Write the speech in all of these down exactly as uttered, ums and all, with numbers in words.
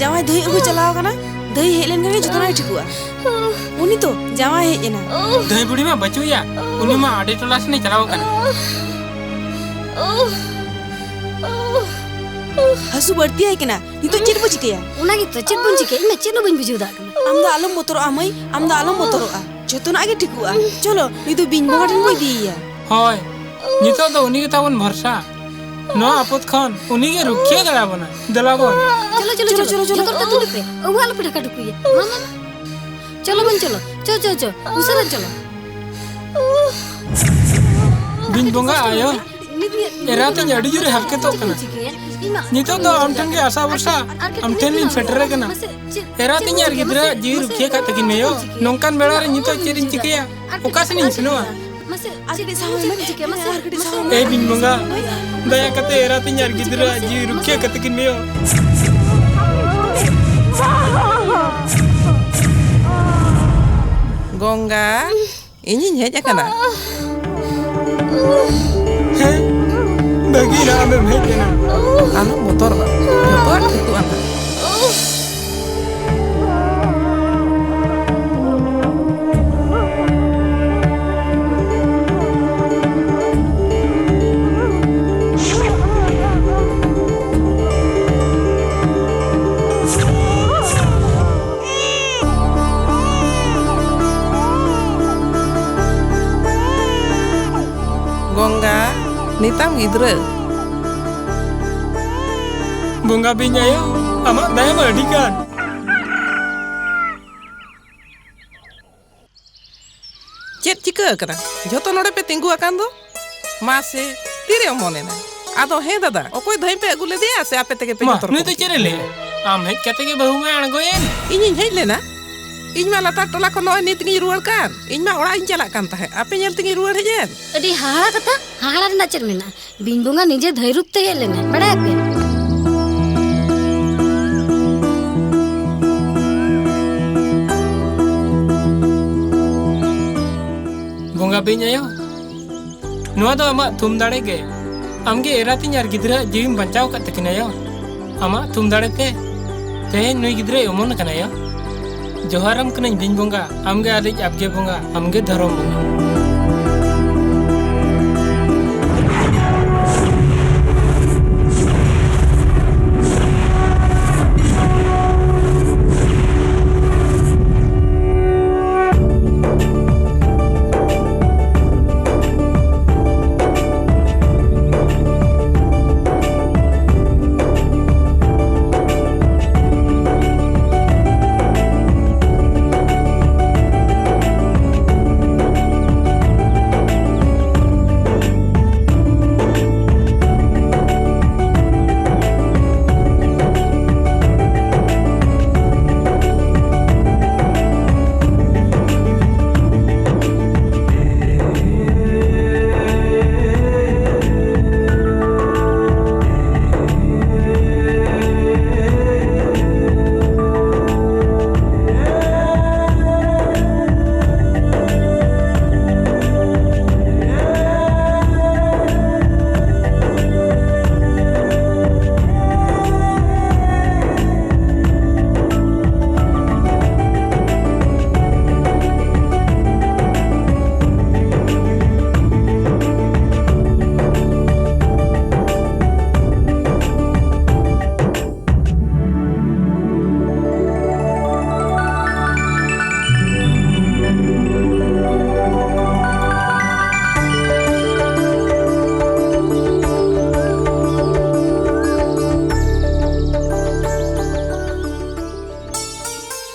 ᱡᱟᱶᱟᱭ ᱫᱷᱟᱹᱭ ᱟᱹᱜᱩ ᱪᱟᱞᱟᱣ ᱟᱠᱟᱱᱟ᱾ ᱫᱷᱟᱹᱭ ᱦᱮᱡ ᱞᱮᱱᱠᱷᱟᱱ ᱜᱮ ᱡᱚᱛᱚᱱᱟᱜ ᱜᱮ ᱴᱷᱤᱠᱚᱜᱼᱟ᱾ ᱩᱱᱤ ᱛᱚ ᱡᱟᱶᱟᱭ ᱦᱮᱡ ᱮᱱᱟ᱾ ᱫᱷᱟᱹᱭ ᱵᱩᱲᱦᱤ ᱢᱟ ᱵᱟᱹᱪᱩᱜ ᱮᱭᱟ, ᱩᱱᱤ ᱢᱟ ᱟᱹᱰᱤ ᱴᱚᱞᱟ ᱥᱮᱱᱮ ᱪᱟᱞᱟᱣ ᱟᱠᱟᱱᱟ᱾ ᱦᱟᱹᱥᱩ ᱵᱟᱹᱲᱛᱤ ᱟᱭ ᱠᱟᱱᱟ, ᱱᱤᱛᱚᱜ ᱪᱮᱫ ᱵᱚ ᱪᱤᱠᱟᱹᱭᱟ? ᱚᱱᱟ ᱜᱮᱛᱚ, ᱪᱮᱫ ᱵᱚᱱ ᱪᱤᱠᱟᱹᱭᱟ? ᱤᱧ ᱢᱟ ᱪᱮᱫ ᱦᱚᱸ ᱵᱟᱹᱧ ᱵᱩᱡᱷᱟᱹᱣ ᱫᱟᱲᱮᱭᱟᱜ ᱠᱟᱱᱟ᱾ ᱟᱢ ᱫᱚ ᱟᱞᱚᱢ ᱵᱚᱛᱚᱨᱚᱜᱼᱟ ᱢᱟᱹᱭ, ᱟᱢ ᱫᱚ ᱟᱞᱚᱢ ᱵᱚᱛᱚᱨᱚᱜᱼᱟ᱾ ᱡᱚᱛᱚᱱᱟᱜ ᱜᱮ ᱴᱷᱤᱠᱚᱜᱼᱟ᱾ ᱪᱚᱞᱚ, ᱱᱩᱭ ᱫᱚ ᱵᱤᱧ ᱵᱚᱸᱜᱟ ᱴᱷᱮᱱ ᱵᱚ ᱤᱫᱤᱭᱮᱭᱟ᱾ ᱦᱳᱭ, ᱱᱤᱛᱚᱜ ᱫᱚ ᱩᱱᱤ ᱜᱮ ᱛᱟᱵᱚᱱ ᱵᱷᱚᱨᱥᱟ᱾ ᱱᱚᱣᱟ ᱟᱯᱚᱫ ᱠᱷᱚᱱ ᱩᱱᱤ ᱜᱮ ᱨᱩᱠᱷᱤᱭᱟᱹ ᱫᱟᱲᱮᱭᱟᱵᱚᱱᱟ᱾ ᱫᱮᱞᱟ ᱵᱚᱱ᱾ ᱪᱚᱞᱚ, ᱪᱚᱞᱚ, ᱪᱚᱞᱚ, ᱪᱚᱞᱚ, ᱪᱚᱞᱚ᱾ ᱡᱚᱛᱚ ᱦᱚᱲ ᱛᱮ ᱛᱩᱞᱩᱡ ᱯᱮ᱾ ᱟᱹᱜᱩ ᱟᱞᱚ ᱯᱮ ᱰᱷᱟᱠᱟ ᱰᱷᱩᱠᱩᱭᱟ᱾ ᱢᱟ, ᱢᱟ, ᱢᱟ᱾ ᱪᱚᱞᱚ ᱵᱚᱱ ᱪᱚᱞᱚ᱾ ᱪᱚ, ᱪᱚ, ᱪᱚ᱾ ᱩᱥᱟᱹᱨᱟ ᱪᱚᱞᱚ᱾ ᱵᱤᱧ ᱵᱚᱸᱜᱟ ᱟᱭᱳ, ᱮᱨᱟᱛᱤᱧ ᱟᱹᱰᱤ ᱡᱳᱨᱮ ᱦᱟᱨᱠᱮᱛᱚᱜ ᱠᱟᱱᱟ᱾ ᱱᱤᱛᱚᱜ ᱫᱚ ᱟᱢ ᱴᱷᱮᱱ ᱜᱮ ᱟᱥᱟ ᱵᱷᱚᱨᱥᱟ, ᱟᱢ ᱴᱷᱮᱱ ᱞᱤᱧ ᱥᱮᱴᱮᱨ ᱟᱠᱟᱱᱟ᱾ ᱮᱨᱟᱛᱤᱧ ᱟᱨ ᱜᱤᱫᱽᱨᱟᱹᱣᱟᱜ ᱡᱤᱣᱤ ᱨᱩᱠᱷᱤᱭᱟᱹ ᱠᱟᱜ ᱛᱟᱹᱠᱤᱱ ᱢᱮ ᱭᱳ᱾ ᱱᱚᱝᱠᱟᱱ ᱵᱮᱲᱟ ᱨᱮ ᱱᱤᱛᱚᱜ ᱪᱮᱫ ᱤᱧ ᱪᱤᱠᱟᱹᱭᱟ? ᱚᱠᱟ ᱥᱮᱱ ᱤᱧ ᱥᱮᱱᱚᱜᱼᱟ? ᱟᱨ ᱠᱟᱹᱴᱤᱡ ᱥᱟᱦᱟᱣ ᱢᱮ᱾ ᱮ ᱵᱤᱧ ᱵᱚᱸᱜᱟ, ᱫᱟᱭᱟ ᱠᱟᱛᱮ ᱮᱨᱟᱛᱤᱧ ᱟᱨ ᱜᱤᱫᱽᱨᱟᱹᱣᱟᱜ ᱡᱤᱣᱤ ᱨᱩᱠᱷᱤᱭᱟᱹ ᱠᱟᱛᱮ ᱠᱤᱱ ᱢᱮ ᱭᱳ᱾ ᱜᱚᱝᱜᱟ, ᱤᱧᱤᱧ ᱦᱮᱡ ᱟᱠᱟᱱᱟ᱾ ᱦᱮᱸ, ᱵᱷᱟᱹᱜᱤᱭᱮᱱᱟ ᱟᱢᱮᱢ ᱦᱮᱡ ᱮᱱᱟ᱾ ᱟᱞᱚᱢ ᱵᱚᱛᱚᱨᱚᱜᱼᱟ, ᱡᱚᱛᱚᱣᱟᱜ ᱴᱷᱤᱠᱚᱜᱼᱟ ᱱᱟᱜ᱾ ᱜᱚᱝᱜᱟ, ᱱᱤᱛᱟᱢ ᱜᱤᱫᱽᱨᱟᱹ᱾ ᱵᱚᱸᱜᱟ ᱵᱤᱧ ᱟᱭᱳ, ᱟᱢᱟᱜ ᱫᱟᱭᱟ ᱢᱟ ᱟᱹᱰᱤ ᱜᱟᱱ᱾ ᱪᱮᱫ ᱪᱤᱠᱟᱹ ᱟᱠᱟᱱᱟ? ᱡᱷᱚᱛᱚ ᱱᱚᱰᱮ ᱯᱮ ᱛᱤᱸᱜᱩ ᱟᱠᱟᱱ ᱫᱚ? ᱢᱟᱥᱮ, ᱛᱤᱨᱮ ᱚᱢᱚᱱ ᱮᱱᱟ? ᱟᱫᱚ ᱦᱮᱸ ᱫᱟᱫᱟ, ᱚᱠᱚᱭ ᱫᱷᱟᱹᱭ ᱯᱮ ᱟᱹᱜᱩ ᱞᱮᱫᱮᱭᱟ ᱥᱮ ᱟᱯᱮ ᱛᱮᱜᱮ ᱯᱮ ᱢᱟ, ᱡᱚᱛᱚ ᱨᱚᱠᱚᱢ ᱱᱩᱭ ᱫᱚ ᱪᱮᱫ ᱮ ᱞᱟᱹᱭᱟ? ᱟᱢ ᱦᱮᱡ ᱠᱟᱛᱮ ᱜᱮ ᱵᱟᱹᱦᱩ ᱢᱟᱭ ᱟᱬᱜᱚᱭᱮᱱ᱾ ᱤᱧᱤᱧ ᱦᱮᱡ ᱞᱮᱱᱟ? ᱤᱧ ᱢᱟ ᱞᱟᱛᱟᱨ ᱴᱚᱞᱟ ᱠᱷᱚᱱ ᱱᱚᱜᱼᱚᱭ ᱱᱤᱛ ᱜᱤᱧ ᱨᱩᱣᱟᱹᱲ ᱠᱟᱱ᱾ ᱤᱧ ᱢᱟ ᱚᱲᱟᱜ ᱤᱧ ᱪᱟᱞᱟᱜ ᱠᱟᱱ ᱛᱟᱦᱮᱸᱫ, ᱟᱯᱮ ᱧᱮᱞ ᱛᱮᱜᱤᱧ ᱨᱩᱣᱟᱹᱲ ᱦᱮᱡ ᱮᱱ᱾ ᱟᱹᱰᱤ ᱦᱟᱦᱟᱲᱟ ᱠᱟᱛᱷᱟ, ᱦᱟᱦᱟᱲᱟ ᱨᱮᱱᱟᱜ ᱪᱮᱫ ᱢᱮᱱᱟᱜᱼᱟ? ᱵᱤᱧ ᱵᱚᱸᱜᱟ ᱱᱤᱡᱮ ᱫᱷᱟᱹᱭ ᱨᱩᱯ ᱛᱮ ᱦᱮᱡ ᱞᱮᱱᱟᱭ, ᱵᱟᱲᱟᱭᱟᱯᱮ? ᱵᱚᱸᱜᱟ ᱵᱤᱧ ᱟᱭᱳ, ᱱᱚᱣᱟ ᱫᱚ ᱟᱢᱟᱜ ᱛᱷᱩᱢ ᱫᱟᱲᱮ ᱜᱮ᱾ ᱟᱢᱜᱮ ᱮᱨᱟᱛᱤᱧ ᱟᱨ ᱜᱤᱫᱽᱨᱟᱹᱣᱟᱜ ᱡᱤᱣᱤᱢ ᱵᱟᱧᱪᱟᱣ ᱟᱠᱟᱫ ᱛᱟᱹᱠᱤᱱᱟ ᱭᱳ᱾ ᱟᱢᱟᱜ ᱛᱷᱩᱢ ᱫᱟᱲᱮ ᱛᱮ᱾ ᱛᱮᱦᱮᱧ ᱱᱩᱭ ᱜᱤᱫᱽᱨᱟᱹᱭ ᱚᱢᱚᱱ ᱟᱠᱟᱱᱟ ᱭᱟ᱾ ᱡᱚᱦᱟᱨᱟᱢ ᱠᱟᱹᱱᱟᱹᱧ ᱵᱤᱧ ᱵᱚᱸᱜᱟ, ᱟᱢᱜᱮ ᱟᱞᱮᱭᱤᱡ ᱟᱵᱜᱮ ᱵᱚᱸᱜᱟ, ᱟᱢᱜᱮ ᱫᱷᱚᱨᱚᱢ ᱵᱚᱸᱜᱟ᱾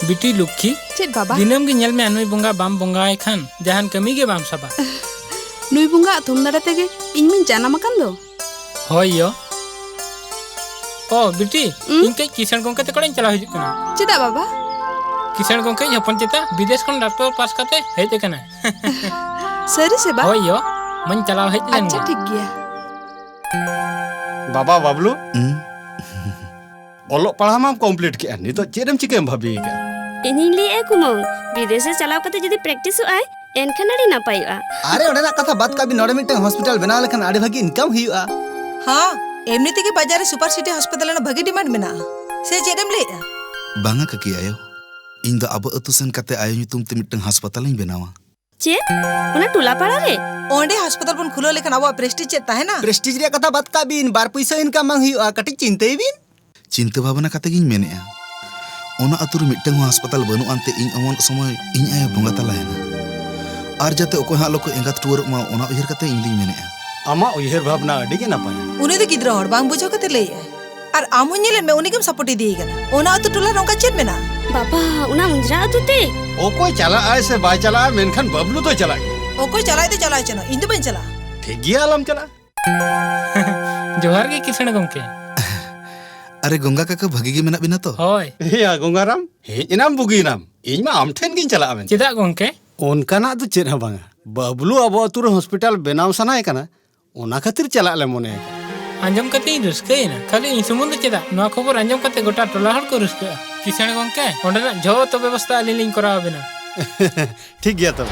ᱵᱤᱴᱤ ᱞᱚᱠᱠᱷᱤ, ᱪᱮᱫ ᱵᱟᱵᱟ? ᱫᱤᱱᱟᱹᱢ ᱜᱮ ᱧᱮᱞ ᱢᱮ, ᱱᱩᱭ ᱵᱚᱸᱜᱟ ᱵᱟᱢ ᱵᱚᱸᱜᱟᱭ ᱠᱷᱟᱱ ᱡᱟᱦᱟᱱ ᱠᱟᱹᱢᱤ ᱜᱮ ᱵᱟᱢ ᱥᱟᱵᱟ᱾ ᱱᱩᱭ ᱵᱚᱸᱜᱟ ᱟᱜ ᱛᱷᱩᱢ ᱫᱟᱲᱮ ᱛᱮᱜᱮ ᱤᱧ ᱢᱟᱧ ᱡᱟᱱᱟᱢ ᱟᱠᱟᱱ ᱫᱚ᱾ ᱦᱳᱭ ᱭᱚ᱾ ᱚ, ᱵᱤᱴᱤ, ᱦᱩᱸ? ᱤᱧ ᱠᱟᱹᱡ ᱠᱤᱥᱟᱹᱬ ᱜᱚᱢᱠᱮ ᱛᱟᱠᱚ ᱚᱲᱟᱜ ᱤᱧ ᱪᱟᱞᱟᱣ ᱦᱤᱡᱩᱜ ᱠᱟᱱᱟ᱾ ᱪᱮᱫᱟᱜ ᱵᱟᱵᱟ? ᱠᱤᱥᱟᱹᱬ ᱜᱚᱢᱠᱮ ᱤᱧ ᱦᱚᱯᱚᱱ ᱪᱮᱛᱟ ᱵᱤᱫᱮᱥ ᱠᱷᱚᱱ ᱰᱟᱠᱛᱚᱨ ᱯᱟᱥ ᱠᱟᱛᱮ ᱦᱮᱡ ᱟᱠᱟᱱᱟᱭ᱾ ᱥᱟᱹᱨᱤ ᱥᱮ ᱵᱟ? ᱦᱳᱭ ᱭᱚ, ᱢᱟᱧ ᱪᱟᱞᱟᱣ ᱦᱮᱡ ᱞᱮᱱ ᱟᱪᱪᱷᱟ, ᱜᱮ᱾ ᱴᱷᱤᱠ ᱜᱮᱭᱟ᱾ ᱵᱟᱵᱟ ᱵᱟᱵᱞᱩ, ᱦᱩᱸ? ᱚᱞᱚᱜ ᱯᱟᱲᱦᱟᱣ ᱢᱟᱢ ᱠᱚᱢᱯᱞᱤᱴ ᱠᱮᱜᱼᱟ, ᱱᱤᱛᱚᱜ ᱪᱮᱫ ᱮᱢ ᱪᱤᱠᱟᱹᱭ ᱮᱢ ᱵᱷᱟᱹᱵᱤ ᱟᱠᱟᱫᱼᱟ? ᱤᱧᱤᱧ ᱞᱟᱹᱭᱮᱫᱼᱟ ᱠᱩᱢᱟᱹᱝ, ᱵᱤᱫᱮᱥ ᱨᱮ ᱪᱟᱞᱟᱣ ᱠᱟᱛᱮ ᱡᱩᱫᱤ ᱯᱨᱮᱠᱴᱤᱥᱚᱜ ᱟᱭ, ᱮᱱᱠᱷᱟᱱ ᱟᱹᱰᱤ ᱱᱟᱯᱟᱭᱚᱜᱼᱟ᱾ ᱟᱨᱮ, ᱚᱸᱰᱮᱱᱟᱜ ᱠᱟᱛᱷᱟ ᱵᱟᱫ ᱠᱟᱜ ᱵᱤᱱ, ᱱᱚᱰᱮ ᱢᱤᱫᱴᱟᱝ ᱦᱚᱥᱯᱤᱴᱟᱞ ᱵᱮᱱᱟᱣ ᱞᱮᱠᱷᱟᱱ ᱟᱹᱰᱤ ᱵᱷᱟᱹᱜᱤ ᱤᱱᱠᱟᱢ ᱦᱩᱭᱩᱜᱼᱟ᱾ ᱦᱚᱸ, ᱮᱢᱱᱤ ᱛᱮᱜᱮ ᱵᱟᱡᱟᱨ ᱨᱮ ᱥᱩᱯᱟᱨ ᱥᱤᱴᱤ ᱦᱚᱥᱯᱤᱴᱟᱞ ᱨᱮᱱᱟᱜ ᱵᱷᱟᱹᱜᱤ ᱰᱤᱢᱟᱱᱰ ᱢᱮᱱᱟᱜᱼᱟ᱾ ᱥᱮ ᱪᱮᱫ ᱮᱢ ᱞᱟᱹᱭᱮᱫᱼᱟ? ᱵᱟᱝᱟ ᱠᱟᱹᱠᱤ ᱟᱭᱳ, ᱤᱧ ᱫᱚ ᱟᱵᱚ ᱟᱹᱛᱩ ᱥᱮᱱ ᱠᱟᱛᱮ ᱟᱭᱳ ᱧᱩᱛᱩᱢ ᱛᱮ ᱢᱤᱫᱴᱟᱝ ᱦᱟᱥᱯᱟᱛᱟᱞ ᱤᱧ ᱵᱮᱱᱟᱣᱟ᱾ ᱪᱮᱫ? ᱚᱱᱟ ᱴᱚᱞᱟ ᱯᱟᱲᱟ ᱨᱮ? ᱚᱸᱰᱮ ᱦᱟᱥᱯᱟᱛᱟᱞ ᱵᱚᱱ ᱠᱷᱩᱞᱟᱹᱣ ᱞᱮᱠᱷᱟᱱ ᱟᱵᱚᱣᱟᱜ ᱯᱨᱮᱥᱴᱤᱡᱽ ᱪᱮᱫ ᱛᱟᱦᱮᱱᱟ? ᱯᱨᱮᱥᱴᱤᱡᱽ ᱨᱮᱭᱟᱜ ᱠᱟᱛᱷᱟ ᱵᱟᱫ ᱠᱟᱜ ᱵᱤᱱ, ᱵᱟᱨ ᱯᱩᱭᱥᱟᱹ ᱤᱱᱠᱟᱢ ᱵᱟᱝ ᱦᱩᱭᱩᱜᱼᱟ, ᱠᱟᱹᱴᱤᱡ ᱪᱤᱱᱛᱟᱹᱭ ᱵᱤᱱ᱾ ᱪᱤᱱᱛᱟᱹ ᱵᱷᱟᱵᱽᱱᱟ ᱠᱟᱛᱮ ᱜᱤᱧ ᱢᱮᱱᱮᱫᱼᱟ, ᱚᱱᱟ ᱟᱹᱛᱩ ᱨᱮ ᱢᱤᱫᱴᱟᱝ ᱦᱚᱸ ᱦᱟᱥᱯᱟᱛᱟᱞ ᱵᱟᱹᱱᱩᱜ ᱟᱱᱛᱮ ᱤᱧ ᱚᱢᱚᱱᱚᱜ ᱥᱚᱢᱚᱭ ᱤᱧ ᱟᱭᱳ ᱵᱚᱸᱜᱟ ᱛᱟᱞᱟᱭᱮᱱᱟ᱾ ᱟᱨ ᱡᱟᱛᱮ ᱚᱠᱚᱭ ᱦᱚᱸ ᱟᱞᱚ ᱠᱚ ᱮᱸᱜᱟᱛ ᱴᱩᱣᱟᱹᱨᱚᱜ ᱢᱟ, ᱚᱱᱟ ᱩᱭᱦᱟᱹᱨ ᱠᱟᱛᱮ ᱤᱧ ᱫᱩᱧ ᱢᱮᱱᱮᱫᱼᱟ᱾ ᱟᱢᱟᱜ ᱩᱭᱦᱟᱹᱨ ᱵᱷᱟᱵᱽᱱᱟ ᱟᱹᱰᱤ ᱜᱮ ᱱᱟᱯᱟᱭᱟ᱾ ᱩᱱᱤ ᱫᱚ ᱜᱤᱫᱽᱨᱟᱹ ᱦᱚᱲ, ᱵᱟᱝ ᱵᱩᱡᱷᱟᱹᱣ ᱠᱟᱛᱮ ᱞᱟᱹᱭᱮᱫᱼᱟᱭ᱾ ᱟᱨ ᱟᱢ ᱦᱚᱸ ᱧᱮᱞᱮᱫ ᱢᱮ, ᱩᱱᱤ ᱜᱮᱢ ᱥᱟᱯᱳᱨᱴ ᱤᱫᱤᱭᱮ ᱠᱟᱱᱟ᱾ ᱚᱱᱟ ᱟᱹᱛᱩ ᱴᱚᱞᱟ ᱨᱮ ᱚᱱᱠᱟ ᱪᱮᱫ ᱢᱮᱱᱟᱜᱼᱟ? ᱵᱟᱵᱟ, ᱚᱱᱟ ᱚᱸᱡᱽᱨᱟ ᱟᱹᱛᱩ ᱛᱮ? ᱚᱠᱚᱭ ᱪᱟᱞᱟᱜ ᱟᱭ ᱥᱮ ᱵᱟᱭ ᱪᱟᱞᱟᱜᱼᱟ, ᱢᱮᱱᱠᱷᱟᱱ ᱵᱟᱵᱞᱩ ᱫᱚᱭ ᱪᱟᱞᱟᱜ ᱜᱮᱭᱟ᱾ ᱚᱠᱚᱭ ᱪᱟᱞᱟᱜ ᱟᱭ ᱫᱚ ᱪᱟᱞᱟᱜ ᱟᱭ, ᱪᱮᱫ ᱦᱚᱸ, ᱤᱧ ᱫᱚ ᱵᱟᱹᱧ ᱪᱟᱞᱟᱜᱼᱟ᱾ ᱴᱷᱤᱠ ᱜᱮᱭᱟ, ᱟᱞᱚᱢ ᱪᱟᱞᱟᱜᱼᱟ᱾ ᱡᱚᱦᱟᱨ ᱜᱮ ᱠᱤᱥᱟᱹᱬ ᱜᱚᱢᱠᱮ᱾ ᱟᱨᱮ ᱜᱚᱝᱜᱟ ᱠᱟᱠᱟ, ᱵᱷᱟᱹᱜᱤ ᱜᱮ ᱢᱮᱱᱟᱜ ᱵᱤᱱᱟ ᱛᱚ? ᱦᱳᱭ᱾ ᱮᱭᱟ ᱜᱚᱝᱜᱟᱨᱟᱢ, ᱦᱮᱡ ᱮᱱᱟᱢ ᱵᱩᱜᱤᱭᱮᱱᱟᱢ᱾ ᱤᱧ ᱢᱟ ᱟᱢ ᱴᱷᱮᱱ ᱜᱤᱧ ᱪᱟᱞᱟᱜᱼᱟ ᱢᱮᱱᱛᱮ᱾ ᱪᱮᱫᱟᱜ ᱜᱚᱢᱠᱮ? ᱚᱱᱠᱟᱱᱟᱜ ᱫᱚ ᱪᱮᱫ ᱦᱚᱸ ᱵᱟᱝᱟ᱾ ᱵᱟᱹᱵᱞᱩ ᱟᱵᱚ ᱟᱹᱛᱩ ᱨᱮ ᱦᱚᱥᱯᱤᱴᱟᱞ ᱵᱮᱱᱟᱣ ᱥᱟᱱᱟᱭᱮ ᱠᱟᱱᱟ, ᱚᱱᱟ ᱠᱷᱟᱹᱛᱤᱨ ᱪᱟᱞᱟᱜ ᱞᱮ ᱢᱚᱱᱮ ᱟᱠᱟᱫᱟ᱾ ᱟᱸᱡᱚᱢ ᱠᱟᱛᱮᱧ ᱨᱟᱹᱥᱠᱟᱹᱭᱮᱱᱟ᱾ ᱠᱷᱟᱹᱞᱤ ᱤᱧ ᱥᱩᱢᱩᱝ ᱫᱚ ᱪᱮᱫᱟᱜ, ᱱᱚᱣᱟ ᱠᱷᱚᱵᱚᱨ ᱟᱸᱡᱚᱢ ᱠᱟᱛᱮ ᱜᱚᱴᱟ ᱴᱚᱞᱟ ᱦᱚᱲ ᱠᱚ ᱨᱟᱹᱥᱠᱟᱹᱜᱼᱟ᱾ ᱠᱤᱥᱟᱹᱬ ᱜᱚᱢᱠᱮ, ᱚᱸᱰᱮᱱᱟᱜ ᱡᱷᱚᱛᱚ ᱵᱮᱵᱚᱥᱛᱷᱟ ᱟᱹᱞᱤᱧ ᱞᱤᱧ ᱠᱚᱨᱟᱣ ᱟᱵᱤᱱᱟ᱾ ᱴᱷᱤᱠ ᱜᱮᱭᱟ ᱛᱚᱵᱮ᱾